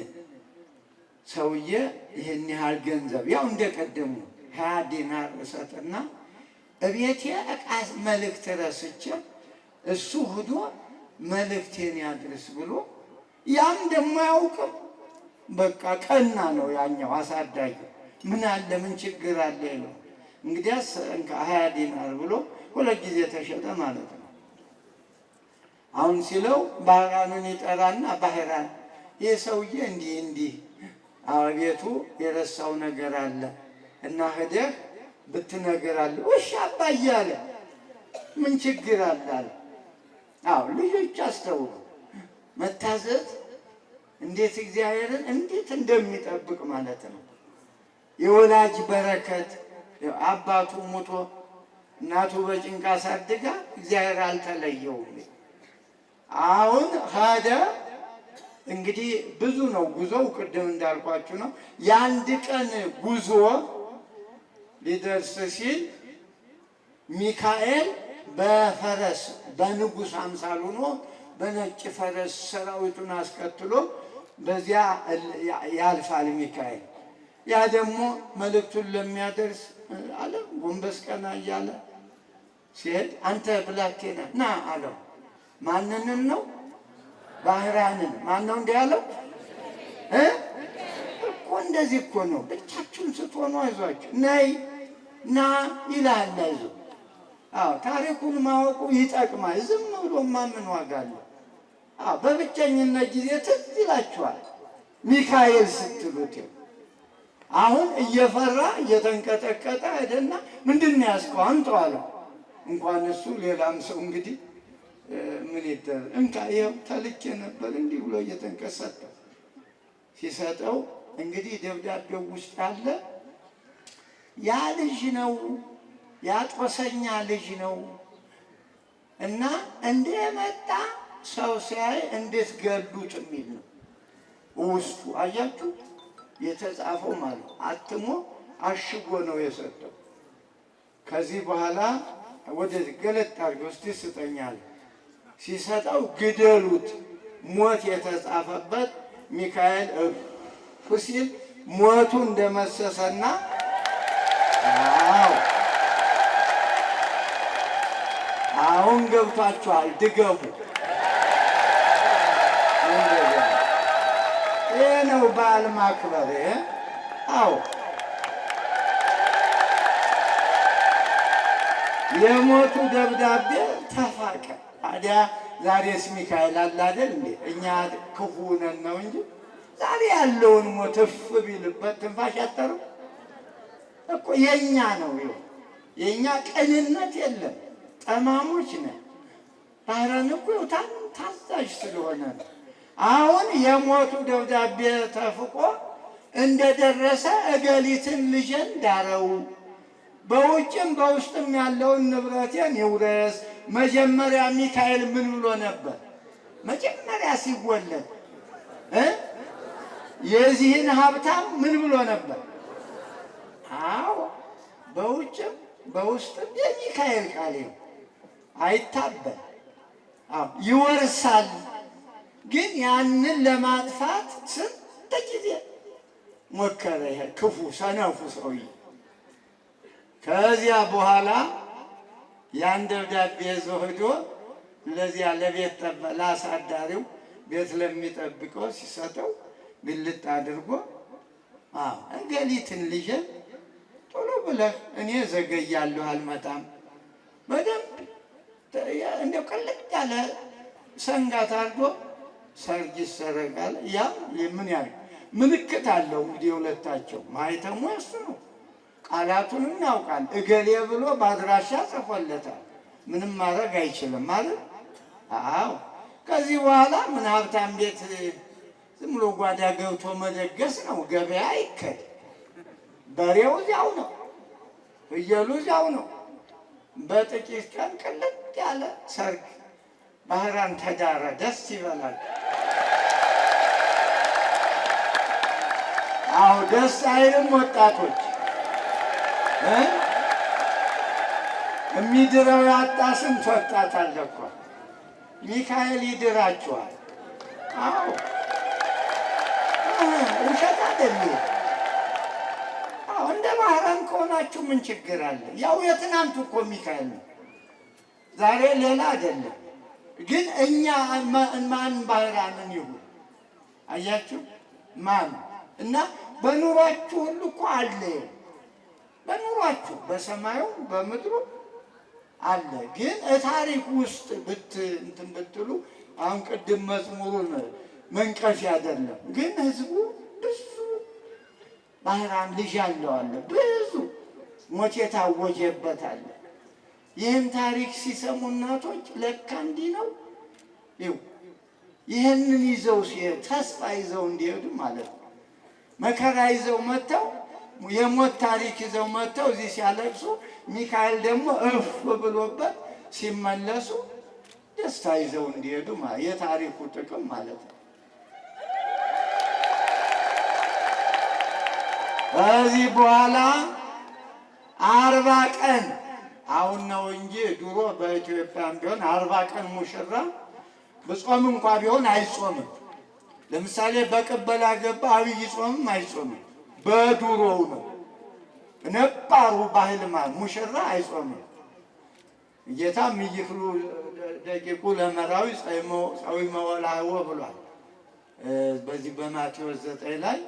ሰውዬ ይህን ያህል ገንዘብ ያው እንደቀደሙ 20 ዲናር እሰጥና እቤቴ ዕቃ መልእክት ረስቼ እሱ ሂዶ መልእክቴን ያድርስ ብሎ ያም ደግሞ አያውቅም። በቃ ቀና ነው ያኛው አሳዳጊ። ምን አለ ምን ችግር አለ ይለው። እንግዲያስ እንካ 20 ዲናር ብሎ ሁለት ጊዜ ተሸጠ ማለት ነው። አሁን ሲለው ባህራንን ይጠራና ባህራን ይህ ሰውዬ እንዲህ እንዲህ አቤቱ የረሳው ነገር አለ እና ሂደህ ብትነግር አለ። እሺ አባዬ አለ። ምን ችግር አለ አለ። አዎ ልጆች አስተውሉ። መታዘዝ እንዴት እግዚአብሔርን እንዴት እንደሚጠብቅ ማለት ነው። የወላጅ በረከት አባቱ ሙቶ እናቱ በጭንቅ አሳድጋ እግዚአብሔር አልተለየውም። አሁን ሄደ። እንግዲህ ብዙ ነው ጉዞው፣ ቅድም እንዳልኳችሁ ነው። የአንድ ቀን ጉዞ ሊደርስ ሲል ሚካኤል በፈረስ በንጉሥ አምሳል ሆኖ በነጭ ፈረስ ሰራዊቱን አስከትሎ በዚያ ያልፋል ሚካኤል። ያ ደግሞ መልእክቱን ለሚያደርስ አለ ጎንበስ ቀና እያለ ሲሄድ አንተ ብላቴና ና አለው። ማንንን ነው? ባህራንን። ማን ነው እንዲህ ያለው እኮ? እንደዚህ እኮ ነው። ብቻችሁን ስትሆኑ አይዟችሁ ነይ ና ይልሃል። አይዞህ። አዎ ታሪኩን ማወቁ ይጠቅማል። ዝም ብሎማ ምን ዋጋ አለው? አዎ በብቸኝነት ጊዜ ትዝ ይላችኋል ሚካኤል ስትሉት። አሁን እየፈራ እየተንቀጠቀጠ ሄደና ምንድን ነው ያዝከው? አምጣው አለው። እንኳን እሱ ሌላም ሰው እንግዲህ ምን ይደረግ፣ እንካ ይኸው ተልኬ ነበር እንዲህ ብሎ እየተንቀሰጠ ሲሰጠው እንግዲህ ደብዳቤው ውስጥ ያለ ያ ልጅ ነው፣ ያ ጦሰኛ ልጅ ነው እና እንደመጣ ሰው ሲያይ እንድትገሉት የሚል ነው ውስጡ። አያችሁ የተጻፈው ማለት አትሞ አሽጎ ነው የሰጠው። ከዚህ በኋላ ወደዚህ ገለጥ አድርገው እስቲ ስጠኛል። ሲሰጠው ግደሉት፣ ሞት የተጻፈበት ሚካኤል እፍ ሲል ሞቱ እንደመሰሰና አዎ አሁን ገብቷችኋል። ድገሙ። ይህ ነው በዓል ማክበር። አዎ የሞቱ ደብዳቤ ተፋቀ። ታዲያ ዛሬስ ሚካኤል አለ አይደል እንዴ? እኛ ክፉ ነን ነው እንጂ ዛሬ ያለውን ሞት እፍ ቢልበት ትንፋሽ ያጠረው እኮ የኛ ነው። ይኸው የኛ ቅንነት የለም፣ ጠማሞች ነን። ባህረን እኮ ታዛዥ ስለሆነ ነው። አሁን የሞቱ ደብዳቤ ተፍቆ እንደደረሰ እገሊትን ልጄን ዳረው፣ በውጭም በውስጥም ያለውን ንብረቴን ይውረስ። መጀመሪያ ሚካኤል ምን ብሎ ነበር? መጀመሪያ ሲወለድ የዚህን ሀብታም ምን ብሎ ነበር? አዎ በውጭም በውስጥም የሚካኤል ቃል ነው፣ አይታበል፣ ይወርሳል። ግን ያንን ለማጥፋት ስንት ጊዜ ሞከረ ይሄ ክፉ ሰነፉ ሰውዬ። ከዚያ በኋላ ያን ደብዳቤ ይዞ ሄዶ ለዚያ ለቤት ለአሳዳሪው ቤት ለሚጠብቀው ሲሰጠው ግልጥ አድርጎ አዎ እገሊትን ልጄን ቶሎ ብለህ እኔ ዘገያለሁ አልመጣም፣ በደንብ እንደው ቅልጥ ያለ ሰንጋ ታርዶ ሰርግ ይሰረጋል። ያም ምን ያህል ምልክት አለው እንግዲህ የሁለታቸው ማህተሙ እሱ ነው። ቃላቱንም ያውቃል። እገሌ ብሎ በአድራሻ ጽፎለታል። ምንም ማድረግ አይችልም ማለት አዎ። ከዚህ በኋላ ምን ሀብታም ቤት ዝም ብሎ ጓዳ ገብቶ መደገስ ነው። ገበያ አይከድ። በሬው እዚያው ነው፣ ፍየሉ እዚያው ነው። በጥቂት ቀን ቅልጥ ያለ ሰርግ ባህራን ተዳረ። ደስ ይበላል። አዎ ደስ አይልም? ወጣቶች የሚድረው ያጣ ስንት ወጣት አለ እኮ። ሚካኤል ይድራችኋል። አዎ ውሸት አይደለም። አዎ እንደ ባህራን ከሆናችሁ ምን ችግር አለ? ያው የትናንቱ እኮ ሚካኤል ነው፣ ዛሬ ሌላ አይደለም። ግን እኛ ማን ባህራንን ይሁን አያችሁ? ማን እና በኑሯችሁ ሁሉ እኮ አለ። በኑሯችሁ በሰማዩ በምድሩ አለ። ግን ታሪክ ውስጥ እንትን ብትሉ አሁን ቅድም መዝሙሩን መንቀፍ አይደለም፣ ግን ህዝቡ ብዙ ባህራን ልጅ ያለው አለ፣ ብዙ ሞት የታወጀበት አለ። ይህን ታሪክ ሲሰሙ እናቶች ለካ እንዲህ ነው ይኸው ይህንን ይዘው ሲሄድ ተስፋ ይዘው እንዲሄዱ ማለት ነው። መከራ ይዘው መጥተው የሞት ታሪክ ይዘው መጥተው እዚህ ሲያለቅሱ ሚካኤል ደግሞ እፍ ብሎበት ሲመለሱ ደስታ ይዘው እንዲሄዱ የታሪኩ ጥቅም ማለት ነው። ከዚህ በኋላ 40 ቀን አሁን ነው እንጂ ድሮ በኢትዮጵያም ቢሆን 40 ቀን ሙሽራ ብጾም እንኳ ቢሆን አይጾምም። ለምሳሌ በቅበላ ገባ አብይ ጾምም አይጾምም። በድሮው ነው ነባሩ ባህል ማለት ሙሽራ አይጾምም። ጌታ እምይክሉ ደቂቁ ለመራዊ ጸዊመ ወልሃዎ ብሏል። በዚህ በማቴዎስ 9 ላይ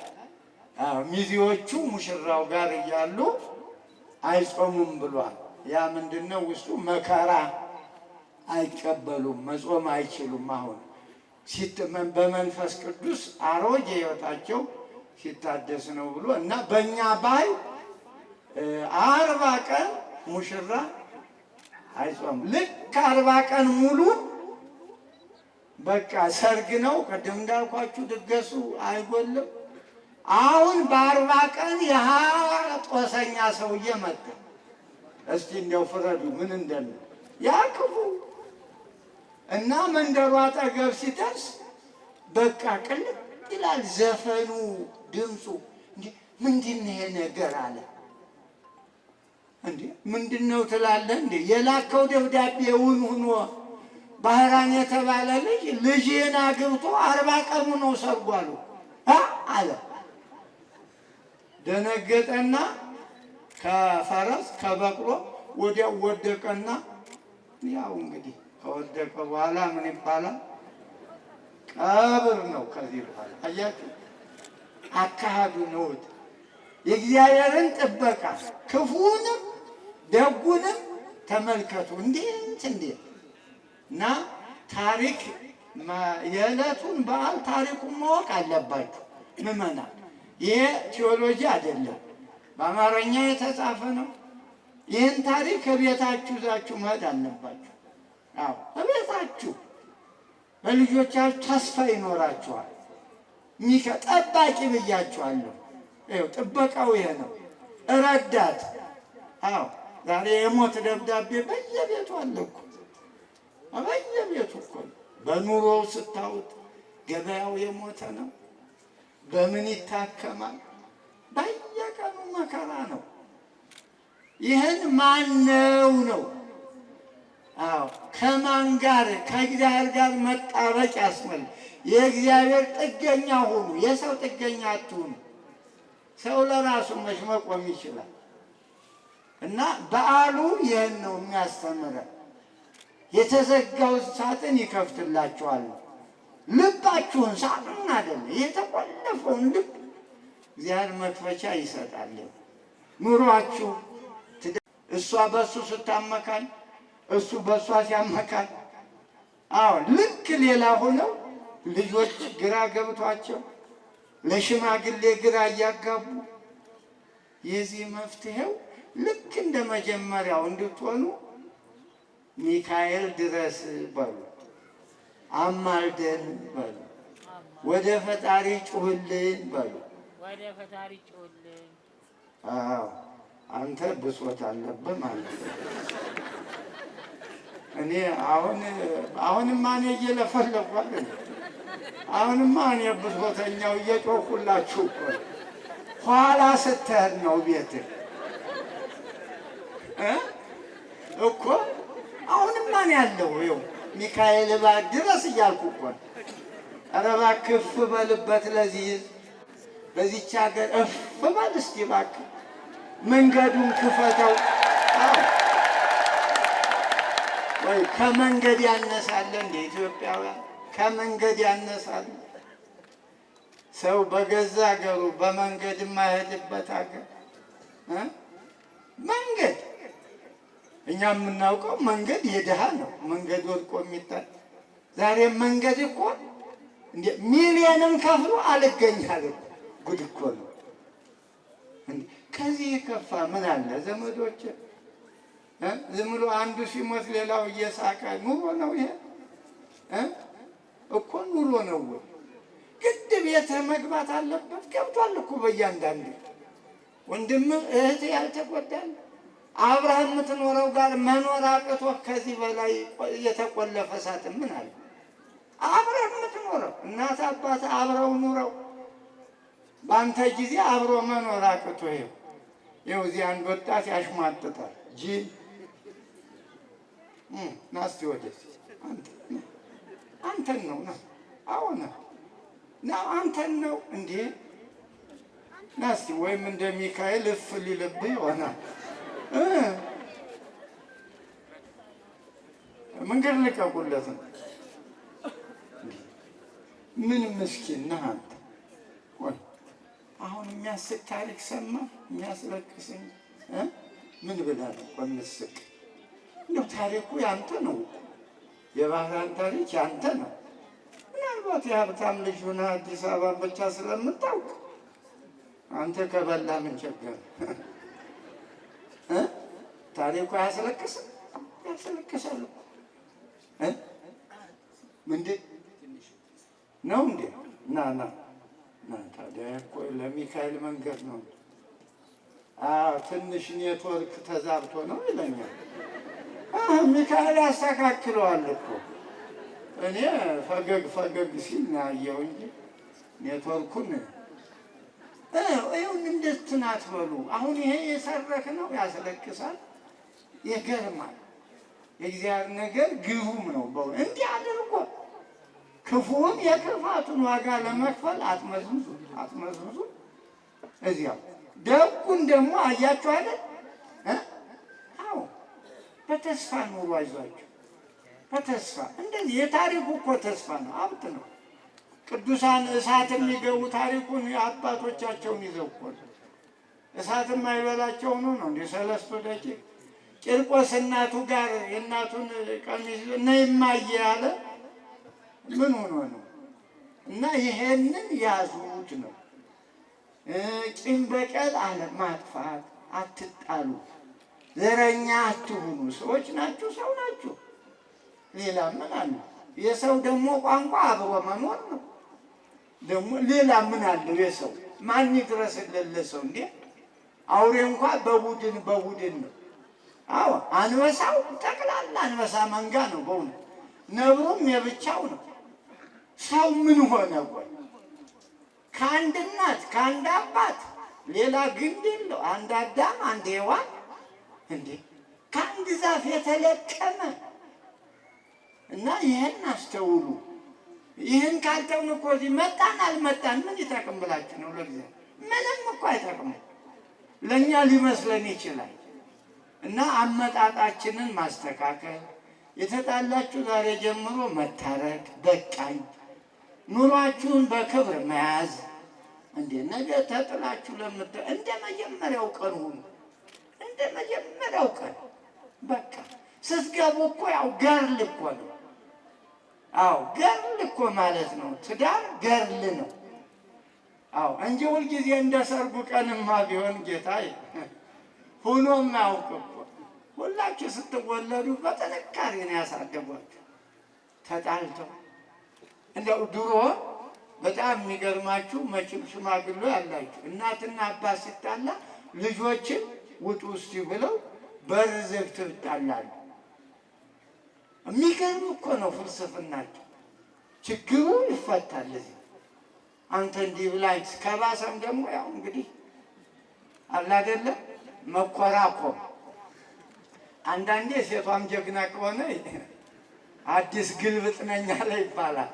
ሚዜዎቹ ሙሽራው ጋር እያሉ አይጾሙም ብሏል። ያ ምንድነው? ውስጡ መከራ አይቀበሉም፣ መጾም አይችሉም። አሁን በመንፈስ ቅዱስ አሮጌ ሕይወታቸው ሲታደስ ነው ብሎ እና በእኛ ባህል 40 ቀን ሙሽራ አይጾም። ልክ 40 ቀን ሙሉ በቃ ሰርግ ነው። ቅድም እንዳልኳችሁ ድገሱ አይጎልም። አሁን በ40 ቀን ያህ ጦሰኛ ሰውዬ መጣ። እስቲ እንደው ፍረዱ ምን እንደምን ያ ክፉ እና መንደሩ አጠገብ ሲደርስ በቃ ቅልጥ ይላል ዘፈኑ፣ ድምፁ። ምንድን ነው ይሄ ነገር አለ። እንዴ ምንድን ነው ትላለህ? እንዴ የላከው ደብዳቤ እውን ሁኖ ባህራን የተባለ ልጅ ልጅን አግብቶ 40 ቀኑ ነው ሰርጉ አሉ አለ። ደነገጠና ከፈረስ ከበቅሎ ወዲያው ወደቀና፣ ያው እንግዲህ ከወደቀ በኋላ ምን ይባላል? ቀብር ነው። ከዚህ በኋላ አያችሁ አካሄዱ ነው። የእግዚአብሔርን ጥበቃ ክፉንም ደጉንም ተመልከቱ። እንዴት እንዴት እና ታሪክ የዕለቱን በዓል ታሪኩን ማወቅ አለባችሁ ምዕመናን። ይሄ ቴዎሎጂ አይደለም፣ በአማርኛ የተጻፈ ነው። ይህን ታሪክ ከቤታችሁ ይዛችሁ መሄድ አለባችሁ። አዎ ከቤታችሁ በልጆቻችሁ ተስፋ ይኖራችኋል። ጠባቂ ብያችኋለሁ። ይኸው ጥበቃው ይሄ ነው። ረዳት። አዎ ዛሬ የሞት ደብዳቤ በየቤቱ አለ እኮ በየቤቱ እኮ ነው። በኑሮው ስታዩት ገበያው የሞተ ነው። በምን ይታከማል? በየቀኑ መከራ ነው። ይህን ማነው ነው? አዎ ከማን ጋር? ከእግዚአብሔር ጋር መጣበቅ ያስፈልጋል። የእግዚአብሔር ጥገኛ ሁኑ፣ የሰው ጥገኛ አትሁኑ። ሰው ለራሱ መች መቆም ይችላል? እና በዓሉ ይህን ነው የሚያስተምረን። የተዘጋው ሳጥን ይከፍትላችኋል። ልባችሁን ሳጥኑን አይደለም የተቆለፈውን ልብ እግዚአብሔር መክፈቻ ይሰጣል። ኑሯችሁ እሷ በእሱ ስታመካኝ፣ እሱ በእሷ ሲያመካኝ፣ አዎ ልክ ሌላ ሆነው ልጆች ግራ ገብቷቸው ለሽማግሌ ግራ እያጋቡ፣ የዚህ መፍትሄው ልክ እንደ መጀመሪያው እንድትሆኑ ሚካኤል ድረስ በሉ፣ አማልደን በሉ፣ ወደ ፈጣሪ ጩህልን በሉ። ወደ ፈጣሪ ጩህልን። አዎ አንተ ብሶት አለብህ ማለት ነው። እኔ አሁን አሁንማ እኔ እየለፈለኩ አይደል? አሁንማ እኔ ብሶተኛው እየጮኩላችሁ እኮ ኋላ ስትሄድ ነው ቤትህ እኮ። አሁንማ እኔ ያለው ይኸው ሚካኤል እባክህ ድረስ እያልኩ እኮ ነው። ኧረ እባክህ እፍ በልበት ለዚህ ሕዝብ በዚች ሀገር እፍ በል እስኪ እባክህ መንገዱን ክፈተው። አዎ ወይ ከመንገድ ያነሳለ እንደ ኢትዮጵያውያን ከመንገድ ያነሳለ ሰው በገዛ ሀገሩ በመንገድ የማይሄድበት ሀገር መንገድ እኛ የምናውቀው መንገድ የድሃ ነው። መንገድ ወድቆ የሚታይ ዛሬ መንገድ እኮ እንደ ሚሊየንም ከፍሎ አልገኛል እኮ ጉድ እኮ ነው። ከዚህ የከፋ ምን አለ ዘመዶች? ዝም ብሎ አንዱ ሲሞት ሌላው እየሳቀ ኑሮ ነው ይሄ እኮ ኑሮ ነው ወይ? ግድ ቤትህ መግባት አለበት። ገብቷል እኮ በእያንዳንዱ ወንድም እህት ያልተጎዳል አብረህ የምትኖረው ጋር መኖር አቅቶ ከዚህ በላይ የተቆለፈ ሳጥን ምን አለ? አብረህ የምትኖረው እናት አባት አብረው ኑረው በአንተ ጊዜ አብሮ መኖር አቅቶ ይኸው እዚህ አንድ ወጣት ያሽሟጥጣል። ጅል ና እስኪ ወደዚህ አንተን ነው ና አዎ ና ና አንተን ነው እንዴ ና እስኪ ወይም እንደ ሚካኤል እፍ ሊልብህ ይሆናል። መንገድ ልቀቁለት ነው። ምን ምስኪን ነህ አንተ። ወይ አሁን የሚያስቅ ታሪክ ሰማ የሚያስለቅስ እንጂ ምን ብለህ ነው እኮ የምትስቅ? እንደው ታሪኩ ያንተ ነው እኮ የባህራን ታሪክ ያንተ ነው። ምናልባት የሀብታም ልጅ ሆነህ አዲስ አበባን ብቻ ስለምታውቅ አንተ ከበላ ምን ቸገረ? ታሪኩ አያስለቅስም? ያስለቅሳል እኮ። ምንድን ነው እንዴ? ና ና ና። ታዲያ እኮ ለሚካኤል መንገድ ነው። አዎ ትንሽ ኔትወርክ ተዛብቶ ነው ይለኛል። ሚካኤል ያስተካክለዋል እኮ። እኔ ፈገግ ፈገግ ሲል ነው ያየው እንጂ ኔትወርኩን ይሁን እንደትን አትበሉ። አሁን ይሄ የሰረክ ነው ያስለቅሳል፣ ይገርማል። የእግዚአብሔር ነገር ግሩም ነው። በእውነት እንዲህ አድርጎ ክፉውን የክፋቱን ዋጋ ለመክፈል አትመዝምዙ አትመዝምዙ። እዚያው ደጉን ደግሞ አያችሁ አይደል? አዎ በተስፋ ኑሩ፣ አይዟችሁ በተስፋ እንደዚህ። የታሪኩ እኮ ተስፋ ነው፣ ሀብት ነው። ቅዱሳን እሳት የሚገቡ ታሪኩን አባቶቻቸውን ይዘው እኮ ነው። እሳት የማይበላቸው ሆኖ ነው እንደ ሰለስቱ ደቂቅ ቂርቆስ እናቱ ጋር የእናቱን ቀሚስ ይዞ ነይ እማዬ ያለ ምን ሆኖ ነው? እና ይሄንን ያዙት ነው። ቂም በቀል አለ ማጥፋት፣ አትጣሉ፣ ዘረኛ አትሁኑ። ሰዎች ናችሁ፣ ሰው ናችሁ። ሌላ ምን አለ? የሰው ደግሞ ቋንቋ አብሮ መኖር ነው። ደግሞ ሌላ ምን አለው? የሰው ማን ይድረስለት ለሰው እንዴ? አውሬ እንኳ በቡድን በቡድን ነው። አዎ አንበሳው ጠቅላላ አንበሳ መንጋ ነው በእውነት። ነብሩም የብቻው ነው። ሰው ምን ሆነ? ቆይ ከአንድ እናት ከአንድ አባት ሌላ ግንድ የለው። አንድ አዳም አንድ ሔዋን እንዴ ከአንድ ዛፍ የተለቀመ እና ይህን አስተውሉ። ይህን ካልተውን እኮ እዚህ መጣን አልመጣን ምን ይጠቅም ብላችሁ ነው? ለእግዚአብሔር ምንም እኮ አይጠቅምም። ለእኛ ሊመስለን ይችላል። እና አመጣጣችንን ማስተካከል፣ የተጣላችሁ ዛሬ ጀምሮ መታረቅ፣ በቃኝ፣ ኑሯችሁን በክብር መያዝ። እንዴ ነገ ተጥላችሁ እንደ መጀመሪያው ቀን ሁኑ። እንደ መጀመሪያው ቀን በቃ ስትገቡ እኮ ያው ገርል እኮ ነው። አዎ ገርል እኮ ማለት ነው። ትዳር ገርል ነው። አዎ እንጂ ሁልጊዜ እንደ ሰርጉ ቀንማ ቢሆን ጌታዬ ሆኖም አያውቅ እኮ። ሁላችሁ ስትወለዱ በጥንካሬ ነው ያሳደጓችሁ። ተጣልተው እንደው ድሮ በጣም የሚገርማችሁ መቼም ሽማግሌ ያላችሁ እናትና አባት ሲጣላ ልጆችን ውጡ እስቲ ብለው በር ዘግተው ይጣላሉ። የሚገርም እኮ ነው ፍልስፍናቸው። ችግሩ ይፈታል እዚህ አንተ እንዲህ ብላ ከባሰም ደግሞ ያው እንግዲህ አለ አይደለ መኮራኮም። አንዳንዴ ሴቷም ጀግና ከሆነ አዲስ ግልብጥ ነኝ አለ ይባላል።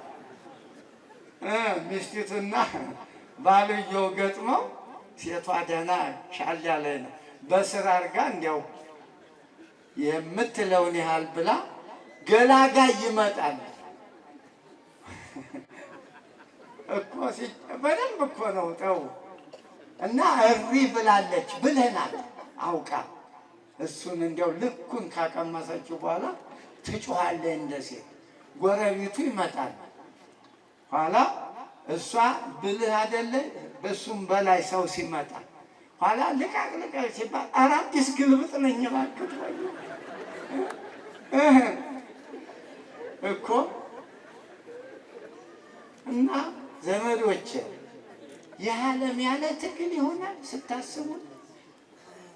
ሚስቲቱና ባልየው ገጥመው ሴቷ ደህና ሻል ያለ ነው በስራ አድርጋ እንዲያው የምትለውን ያህል ብላ ገላጋይ ይመጣል እኮ በደንብ እኮ ነው ጠው እና እሪ ብላለች ብልህ ናት አውቃ እሱን እንዲያው ልኩን ካቀመሰችው በኋላ ትጮኻለች እንደ ሴት። ጎረቤቱ ይመጣል። ኋላ እሷ ብልህ አይደለ በሱም በላይ ሰው ሲመጣ ኋላ ልቃቅ ልቃቅ ሲባል ኧረ አዲስ ግልብጥ ነኝ እባክህ እኮ እና ዘመዶቼ የዓለም ያለ ትግል ይሆናል ስታስቡት፣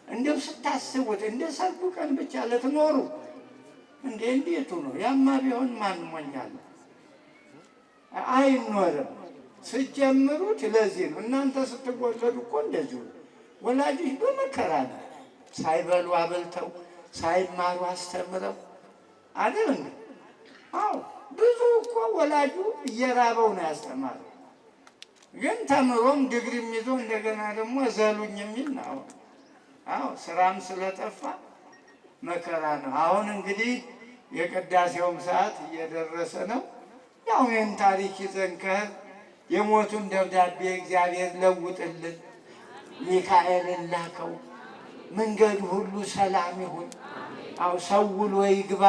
እንደው ስታስቡት እንደ ሰርጉ ቀን ብቻ ልትኖሩ እንዴ? እንዴቱ ነው? ያማ ቢሆን ማን ሞኛል? አይኖርም። ስጀምሩት ለዚህ ነው። እናንተ ስትወለዱ እኮ እንደዚሁ ወላጆች በመከራ ነው፣ ሳይበሉ አበልተው ሳይማሩ አስተምረው አይደል እንዴ? አዎ ብዙ እኮ ወላጁ እየራበው ነው ያስተማረው። ግን ተምሮም ዲግሪም ይዞ እንደገና ደግሞ ዘሉኝ የሚል ነው። አዎ ስራም ስለጠፋ መከራ ነው። አሁን እንግዲህ የቅዳሴውም ሰዓት እየደረሰ ነው። ያው ይህን ታሪክ ይዘን ከህር የሞቱን ደብዳቤ እግዚአብሔር ለውጥልን፣ ሚካኤልን ላከው። መንገዱ ሁሉ ሰላም ይሁን። አው ሰው ውሎ ይግባ፣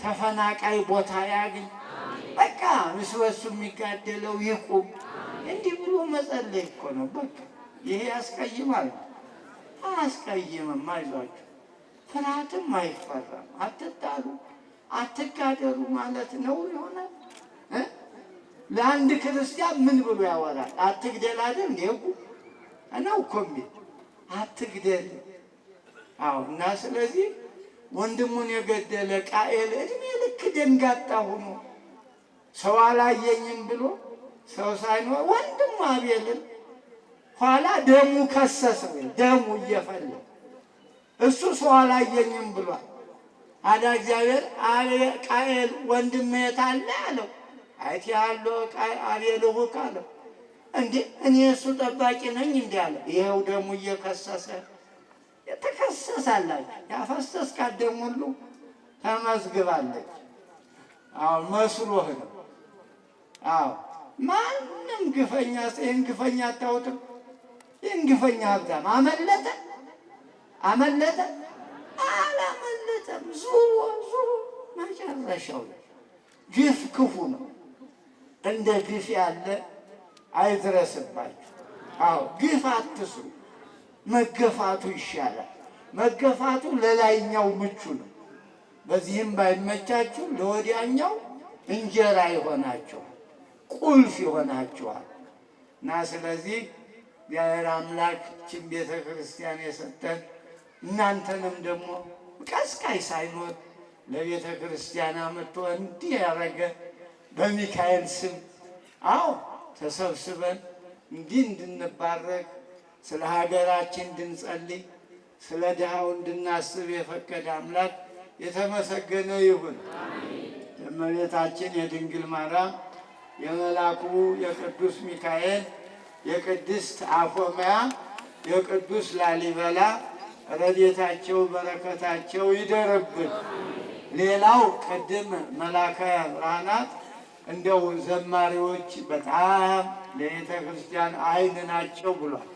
ተፈናቃይ ቦታ ያግኝ። በቃ እርስ በርሱ የሚጋደለው ይቁም። እንዲህ ብሎ መጸለይ እኮ ነው። በቃ ይሄ ያስቀይማል? አያስቀይምም። አይዟችሁ፣ ፍርሃትም አይፈራም። አትጣሉ፣ አትጋደሉ ማለት ነው ይሆናል። ለአንድ ክርስቲያን ምን ብሎ ያወራል? አትግደል አይደል እንዴ? ህጉ ነው እኮ የሚል አትግደል። አዎ። እና ስለዚህ ወንድሙን የገደለ ቃኤል እድሜ ልክ ደንጋጣ ሆኖ ሰው አላየኝም ብሎ ሰው ሳይኖር ወንድሙ አቤልን ኋላ ደሙ ከሰሰው፣ ደሙ እየፈለ እሱ ሰው አላየኝም ብሏል። አዳ እግዚአብሔር ቃኤል ወንድምህ የት አለ አለው። አይቴሃሎ አቤል እሑከ አለው። እንዴ እኔ እሱ ጠባቂ ነኝ እንዲህ አለ። ይኸው ደሙ እየከሰሰ የተከሰሳላችሁ ያፈሰስካት ደም ሁሉ ተመዝግባለች። አዎ መስሎህ ነው። አዎ ማንም ግፈኛ ይህን ግፈኛ አታውጥም። ይህን ግፈኛ ሀብታም አመለጠ አመለጠ አላመለጠም። ዙሮ ዙሮ መጨረሻው ግፍ ክፉ ነው። እንደ ግፍ ያለ አይድረስባችሁ። አዎ ግፍ አትስሩ። መገፋቱ ይሻላል። መገፋቱ ለላይኛው ምቹ ነው። በዚህም ባይመቻችሁ ለወዲያኛው እንጀራ ይሆናችኋል፣ ቁልፍ ይሆናችኋል። እና ስለዚህ እግዚአብሔር አምላክ ይህችን ቤተ ክርስቲያን የሰጠን እናንተንም ደግሞ ቀስቃይ ሳይኖር ለቤተ ክርስቲያን አመጥቶ እንዲህ ያደረገ በሚካኤል ስም አዎ ተሰብስበን እንዲህ እንድንባረክ ስለ ሀገራችን እንድንጸልይ ስለ ድሃው እንድናስብ የፈቀደ አምላክ የተመሰገነ ይሁን። የእመቤታችን የድንግል ማርያም የመላኩ የቅዱስ ሚካኤል የቅድስት አፎምያ የቅዱስ ላሊበላ ረድኤታቸው በረከታቸው ይደርብን። ሌላው ቅድም መላከ ብርሃናት እንደው ዘማሪዎች በጣም ለቤተ ክርስቲያን ዓይን ናቸው ብሏል።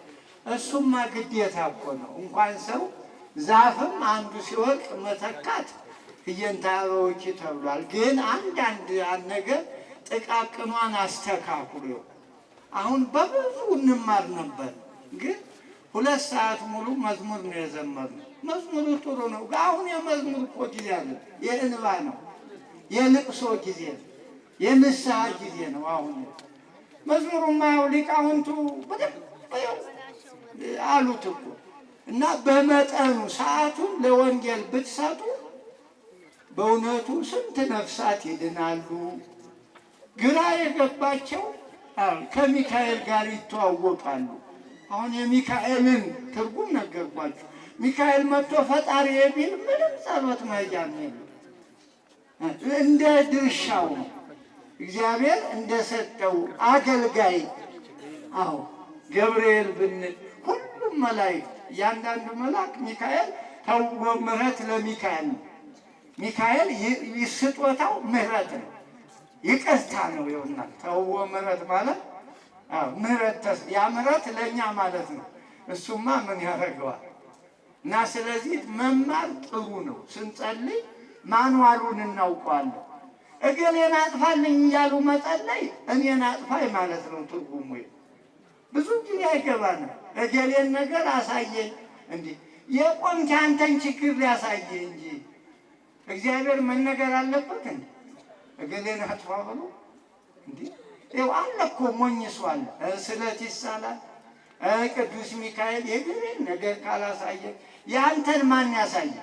እሱማ ግዴታ እኮ ነው። እንኳን ሰው ዛፍም አንዱ ሲወድቅ መተካት ህየንተ አበውኪ ተብሏል። ግን አንዳንድ ነገር ጥቃቅኗን አስተካክሎ አሁን በብዙ እንማር ነበር፣ ግን 2 ሰዓት ሙሉ መዝሙር ነው የዘመርነው። መዝሙሩ ጥሩ ነው። አሁን የመዝሙር እኮ ጊዜ አለ። የእንባ ነው፣ የልቅሶ ጊዜ ነው፣ የንስሐ ጊዜ ነው። አሁን መዝሙሩማ ያው ሊቃውንቱ በደንብ አሉት እኮ እና በመጠኑ ሰዓቱን ለወንጌል ብትሰጡ በእውነቱ ስንት ነፍሳት ይድናሉ። ግራ የገባቸው ከሚካኤል ጋር ይተዋወቃሉ። አሁን የሚካኤልን ትርጉም ነገርኳችሁ። ሚካኤል መጥቶ ፈጣሪ የሚል ምንም ጸሎት መሄጃም የለም። እንደ ድርሻው ነው እግዚአብሔር እንደሰጠው አገልጋይ። አዎ ገብርኤል ብንል ሁሉም መላእክት እያንዳንዱ መልአክ ሚካኤል ተውቦ ምሕረት ለሚካኤል ነው። ሚካኤል ስጦታው ምሕረት ነው፣ ይቅርታ ነው። ይኸውና ተውቦ ምሕረት ማለት ምሕረት፣ ያ ምሕረት ለእኛ ማለት ነው። እሱማ ምን ያደርገዋል? እና ስለዚህ መማር ጥሩ ነው። ስንጸልይ ማንዋሉን እናውቀዋለን። እገሌን አጥፋልኝ እያሉ መጸለይ እኔን አጥፋኝ ማለት ነው ትርጉሙ። ብዙ ጊዜ አይገባንም። እገሌን ነገር አሳየኝ እንዲህ የቆምክ አንተን ችግር ሊያሳየ እንጂ እግዚአብሔር መነገር አለበት እንዴ? እገሌን አጥፋ ብሎ እንዲህ ይኸው አለ እኮ ሞኝ ሰው አለ። ስለት ይሳላል። ቅዱስ ሚካኤል የእገሌን ነገር ካላሳየ የአንተን ማን ያሳየ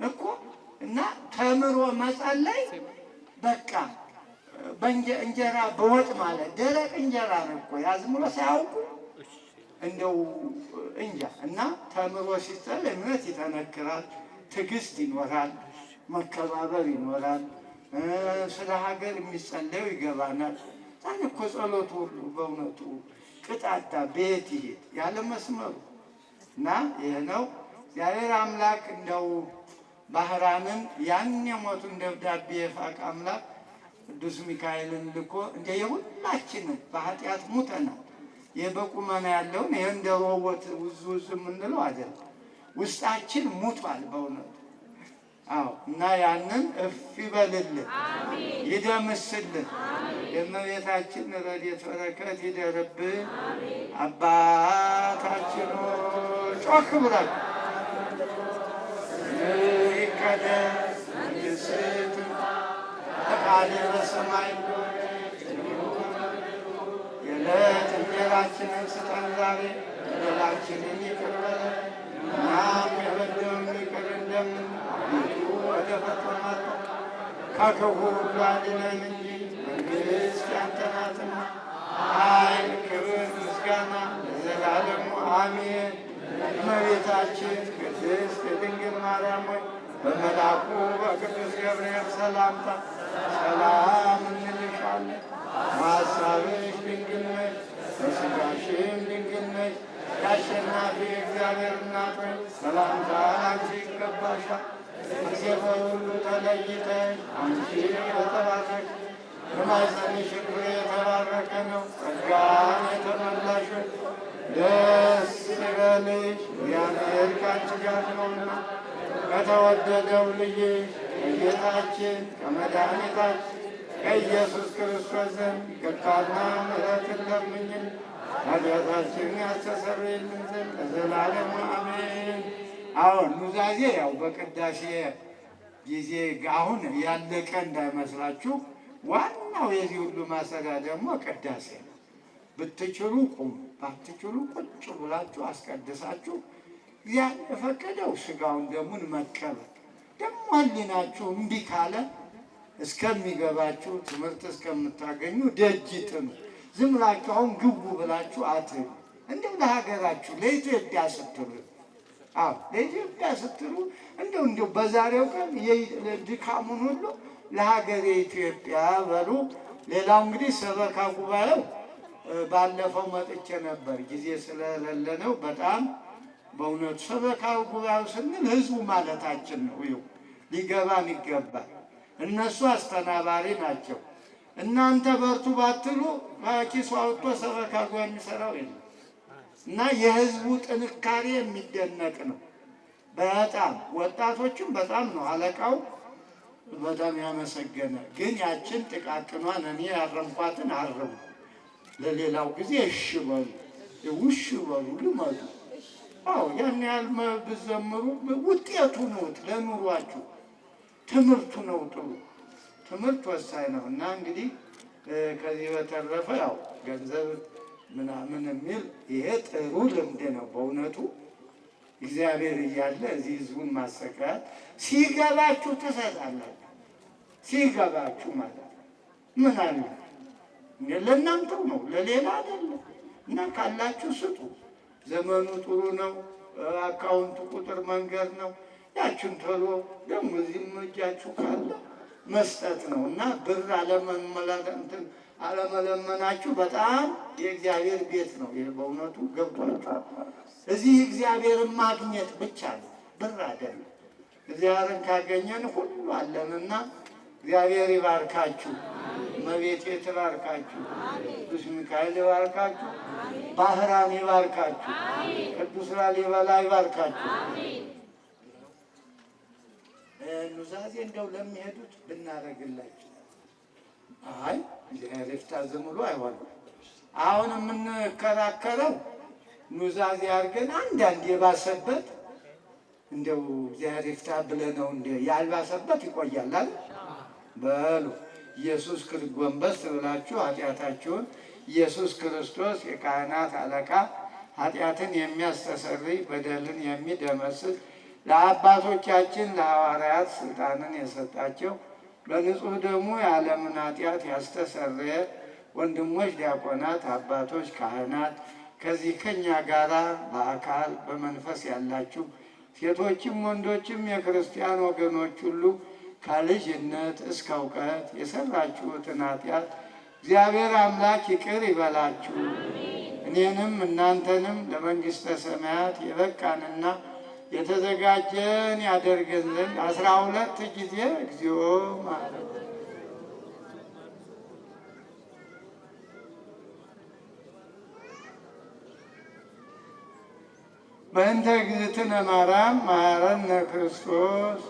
እኮ። እና ተምሮ መጸለይ በቃ እንጀራ በወጥ ማለት ደረቅ እንጀራ ነው እኮ ያዝምሎ ሳያውቁ እንደው እንጃ። እና ተምሮ ሲጸለይ እምነት ይጠነክራል፣ ትዕግስት ይኖራል፣ መከባበር ይኖራል። ስለ ሀገር የሚጸለየው ይገባናል። ዛሬ እኮ ጸሎቱ ሁሉ በእውነቱ ቅጣታ ቤት ይሄድ ያለ መስመሩ እና ይህ ነው። እግዚአብሔር አምላክ እንደው ባህራንን ያን የሞቱን ደብዳቤ የፋቅ አምላክ ቅዱስ ሚካኤልን ልኮ እንደ የሁላችንን በኃጢአት ሙተናል። ይህ በቁመና ያለውን ይህ እንደ ሮቦት ውዝ ውዝ የምንለው አይደለም። ውስጣችን ሙቷል በእውነቱ። አዎ እና ያንን እፍ ይበልልን፣ ይደምስልን። የእመቤታችን ረድኤት በረከት ይደርብን። አባታችን ሆይ ጮክ ብላችሁ ይቀደስ መንግሥትህ ትምጣ ፈቃድህ በሰማይ እንደሆነች እንጀራችንን ስጠን ዛሬ፣ በደላችንን ይቅር በለን እኛም የበደሉንን ይቅር እንደምንል፣ አቤቱ ወደ ፈተና አታግባን ከክፉ ሁሉ አድነን እንጂ መንግሥት ያንተ ናትና፣ ኃይል፣ ክብር፣ ምስጋና ለዘላለሙ አሜን። እመቤታችን ቅድስት ድንግል ማርያም ሆይ በመልአኩ በቅዱስ ገብርኤል ሰላምታ ሰላም እንልሻለን። በሐሳብሽ ድንግል ነሽ፣ በሥጋሽም ድንግል ነሽ። የአሸናፊ እግዚአብሔር እናት ሆይ ሰላምታ ላንቺ ይገባሻል። ከሴቶች ሁሉ ተለይተሽ አንቺ የተባረክሽ የማኅፀንሽ ፍሬ የተባረከ ነው። ጸጋን የተመላሽ ሆይ ደስ ይበልሽ፣ እግዚአብሔር ከአንቺ ጋር ነውና ከተወደደው ልጅሽ ከጌታችን ከመድኃኒታችን ከኢየሱስ ክርስቶስ ዘንድ ይቅርታና ምሕረትን ለምኝልን ኃጢአታችንን ያስተሰርይልን ዘንድ ለዘላለሙ አሜን። አሁን ኑዛዜ ያው በቅዳሴ ጊዜ አሁን ያለቀ እንዳይመስላችሁ። ዋናው የዚህ ሁሉ ማሰሪያ ደግሞ ቅዳሴ ነው። ብትችሉ ቁሙ፣ ባትችሉ ቁጭ ብላችሁ አስቀድሳችሁ እግዚአብሔር የፈቀደው ስጋውን ደሙን መቀበል፣ ደግሞ ሕሊናችሁ እምቢ ካለ እስከሚገባችሁ ትምህርት እስከምታገኙ ደጅ ጥኑ። ዝም ብላችሁ አሁን ግቡ ብላችሁ አትሉ። እንደው ለሀገራችሁ ለኢትዮጵያ ስትሉ፣ አዎ ለኢትዮጵያ ስትሉ እንደው እንደው በዛሬው ቀን ድካሙን ሁሉ ለሀገር ኢትዮጵያ በሉ። ሌላው እንግዲህ ሰበካ ጉባኤው ባለፈው መጥቼ ነበር፣ ጊዜ ስለሌለ ነው። በጣም በእውነቱ ሰበካ ጉባኤው ስንል ህዝቡ ማለታችን ነው። ይኸው ሊገባን ይገባል። እነሱ አስተናባሪ ናቸው። እናንተ በርቱ ባትሉ ኪሱ አውጥቶ ሰበካ ጉባኤ የሚሰራው የለም። እና የህዝቡ ጥንካሬ የሚደነቅ ነው። በጣም ወጣቶችም በጣም ነው አለቃው በጣም ያመሰገነ። ግን ያችን ጥቃቅኗን እኔ ያረምኳትን አርሙ። ለሌላው ጊዜ እሺ በሉ፣ ውሽ በሉ፣ ልመዱ። አዎ ያን ያህል ብትዘምሩ ውጤቱ ነው ለኑሯችሁ። ትምህርቱ ነው ጥሩ፣ ትምህርት ወሳኝ ነው። እና እንግዲህ ከዚህ በተረፈ ያው ገንዘብ ምናምን የሚል ይሄ ጥሩ ልምድ ነው በእውነቱ። እግዚአብሔር እያለ እዚህ ህዝቡን ማሰቃያት ሲገባችሁ ትሰጣላችሁ። ሲገባችሁ ማለት ነው። ምን አለ ለእናንተው ነው ለሌላ አይደለም። እና ካላችሁ ስጡ። ዘመኑ ጥሩ ነው። አካውንቱ ቁጥር መንገድ ነው። ያችን ቶሎ ደግሞ እዚህም እጃችሁ ካለ መስጠት ነው። እና ብር አለመለመናችሁ በጣም የእግዚአብሔር ቤት ነው። ይህ በእውነቱ ገብቷችኋል። እዚህ እግዚአብሔርን ማግኘት ብቻ ነው፣ ብር አይደለም። እግዚአብሔርን ካገኘን ሁሉ አለንና እግዚአብሔር ይባርካችሁ። እመቤቴ ትባርካችሁ። ቅዱስ ሚካኤል ይባርካችሁ። ባህራን ይባርካችሁ። ቅዱስ ላሊበላ ይባርካችሁ። ኑዛዜ እንደው ለሚሄዱት ብናደርግላችሁ፣ አይ እግዚአብሔር ይፍታ ዝም ብሎ አይሆንም። አሁን የምንከራከረው ኑዛዜ አድርገን አንዳንድ የባሰበት እንደው እግዚአብሔር ይፍታ ብለነው እንደ ያልባሰበት ይቆያል አይደል? በሉ ኢየሱስ ጎንበስ ብላችሁ ኃጢአታችሁን ኢየሱስ ክርስቶስ የካህናት አለቃ ኃጢአትን የሚያስተሰርይ በደልን የሚደመስስ ለአባቶቻችን ለሐዋርያት ስልጣንን የሰጣቸው በንጹሕ ደሙ የዓለምን ኃጢአት ያስተሰረየ፣ ወንድሞች ዲያቆናት፣ አባቶች ካህናት፣ ከዚህ ከኛ ጋራ በአካል በመንፈስ ያላችሁ ሴቶችም ወንዶችም የክርስቲያን ወገኖች ሁሉ ከልጅነት እስከ እውቀት የሰራችሁትን ኃጢአት እግዚአብሔር አምላክ ይቅር ይበላችሁ። እኔንም እናንተንም ለመንግሥተ ሰማያት የበቃንና የተዘጋጀን ያደርገን ዘንድ 12 ጊዜ እግዚኦ ማለት። በእንተ እግዝእትነ ማርያም መሐረነ ክርስቶስ።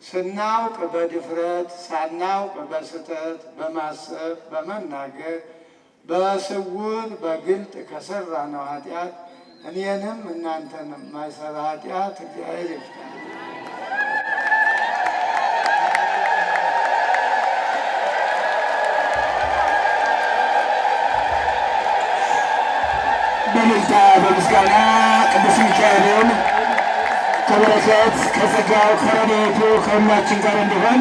ስናውቅ በድፍረት ሳናውቅ በስተት በማሰብ በመናገር በስውር በግልጥ ከሰራነው ኃጢአት እኔንም እናንተንም ማይሰራ ኃጢአት እግዚአብሔር ይፍታ። በእልልታ በምስጋና ቅዱስ ሚካኤልን ከበረከት ከጸጋው ከረድኤቱ ከሁላችን ጋር እንዲሆን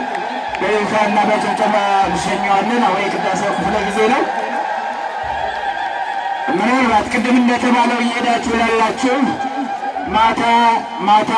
በእልልታና በጭብጨባ እንሸኘዋለን። አሁን የቅዳሴው ክፍለ ጊዜ ነው። ምናልባት ቅድም እንደተባለው እየሄዳችሁ ላላችሁ ማታ ማታ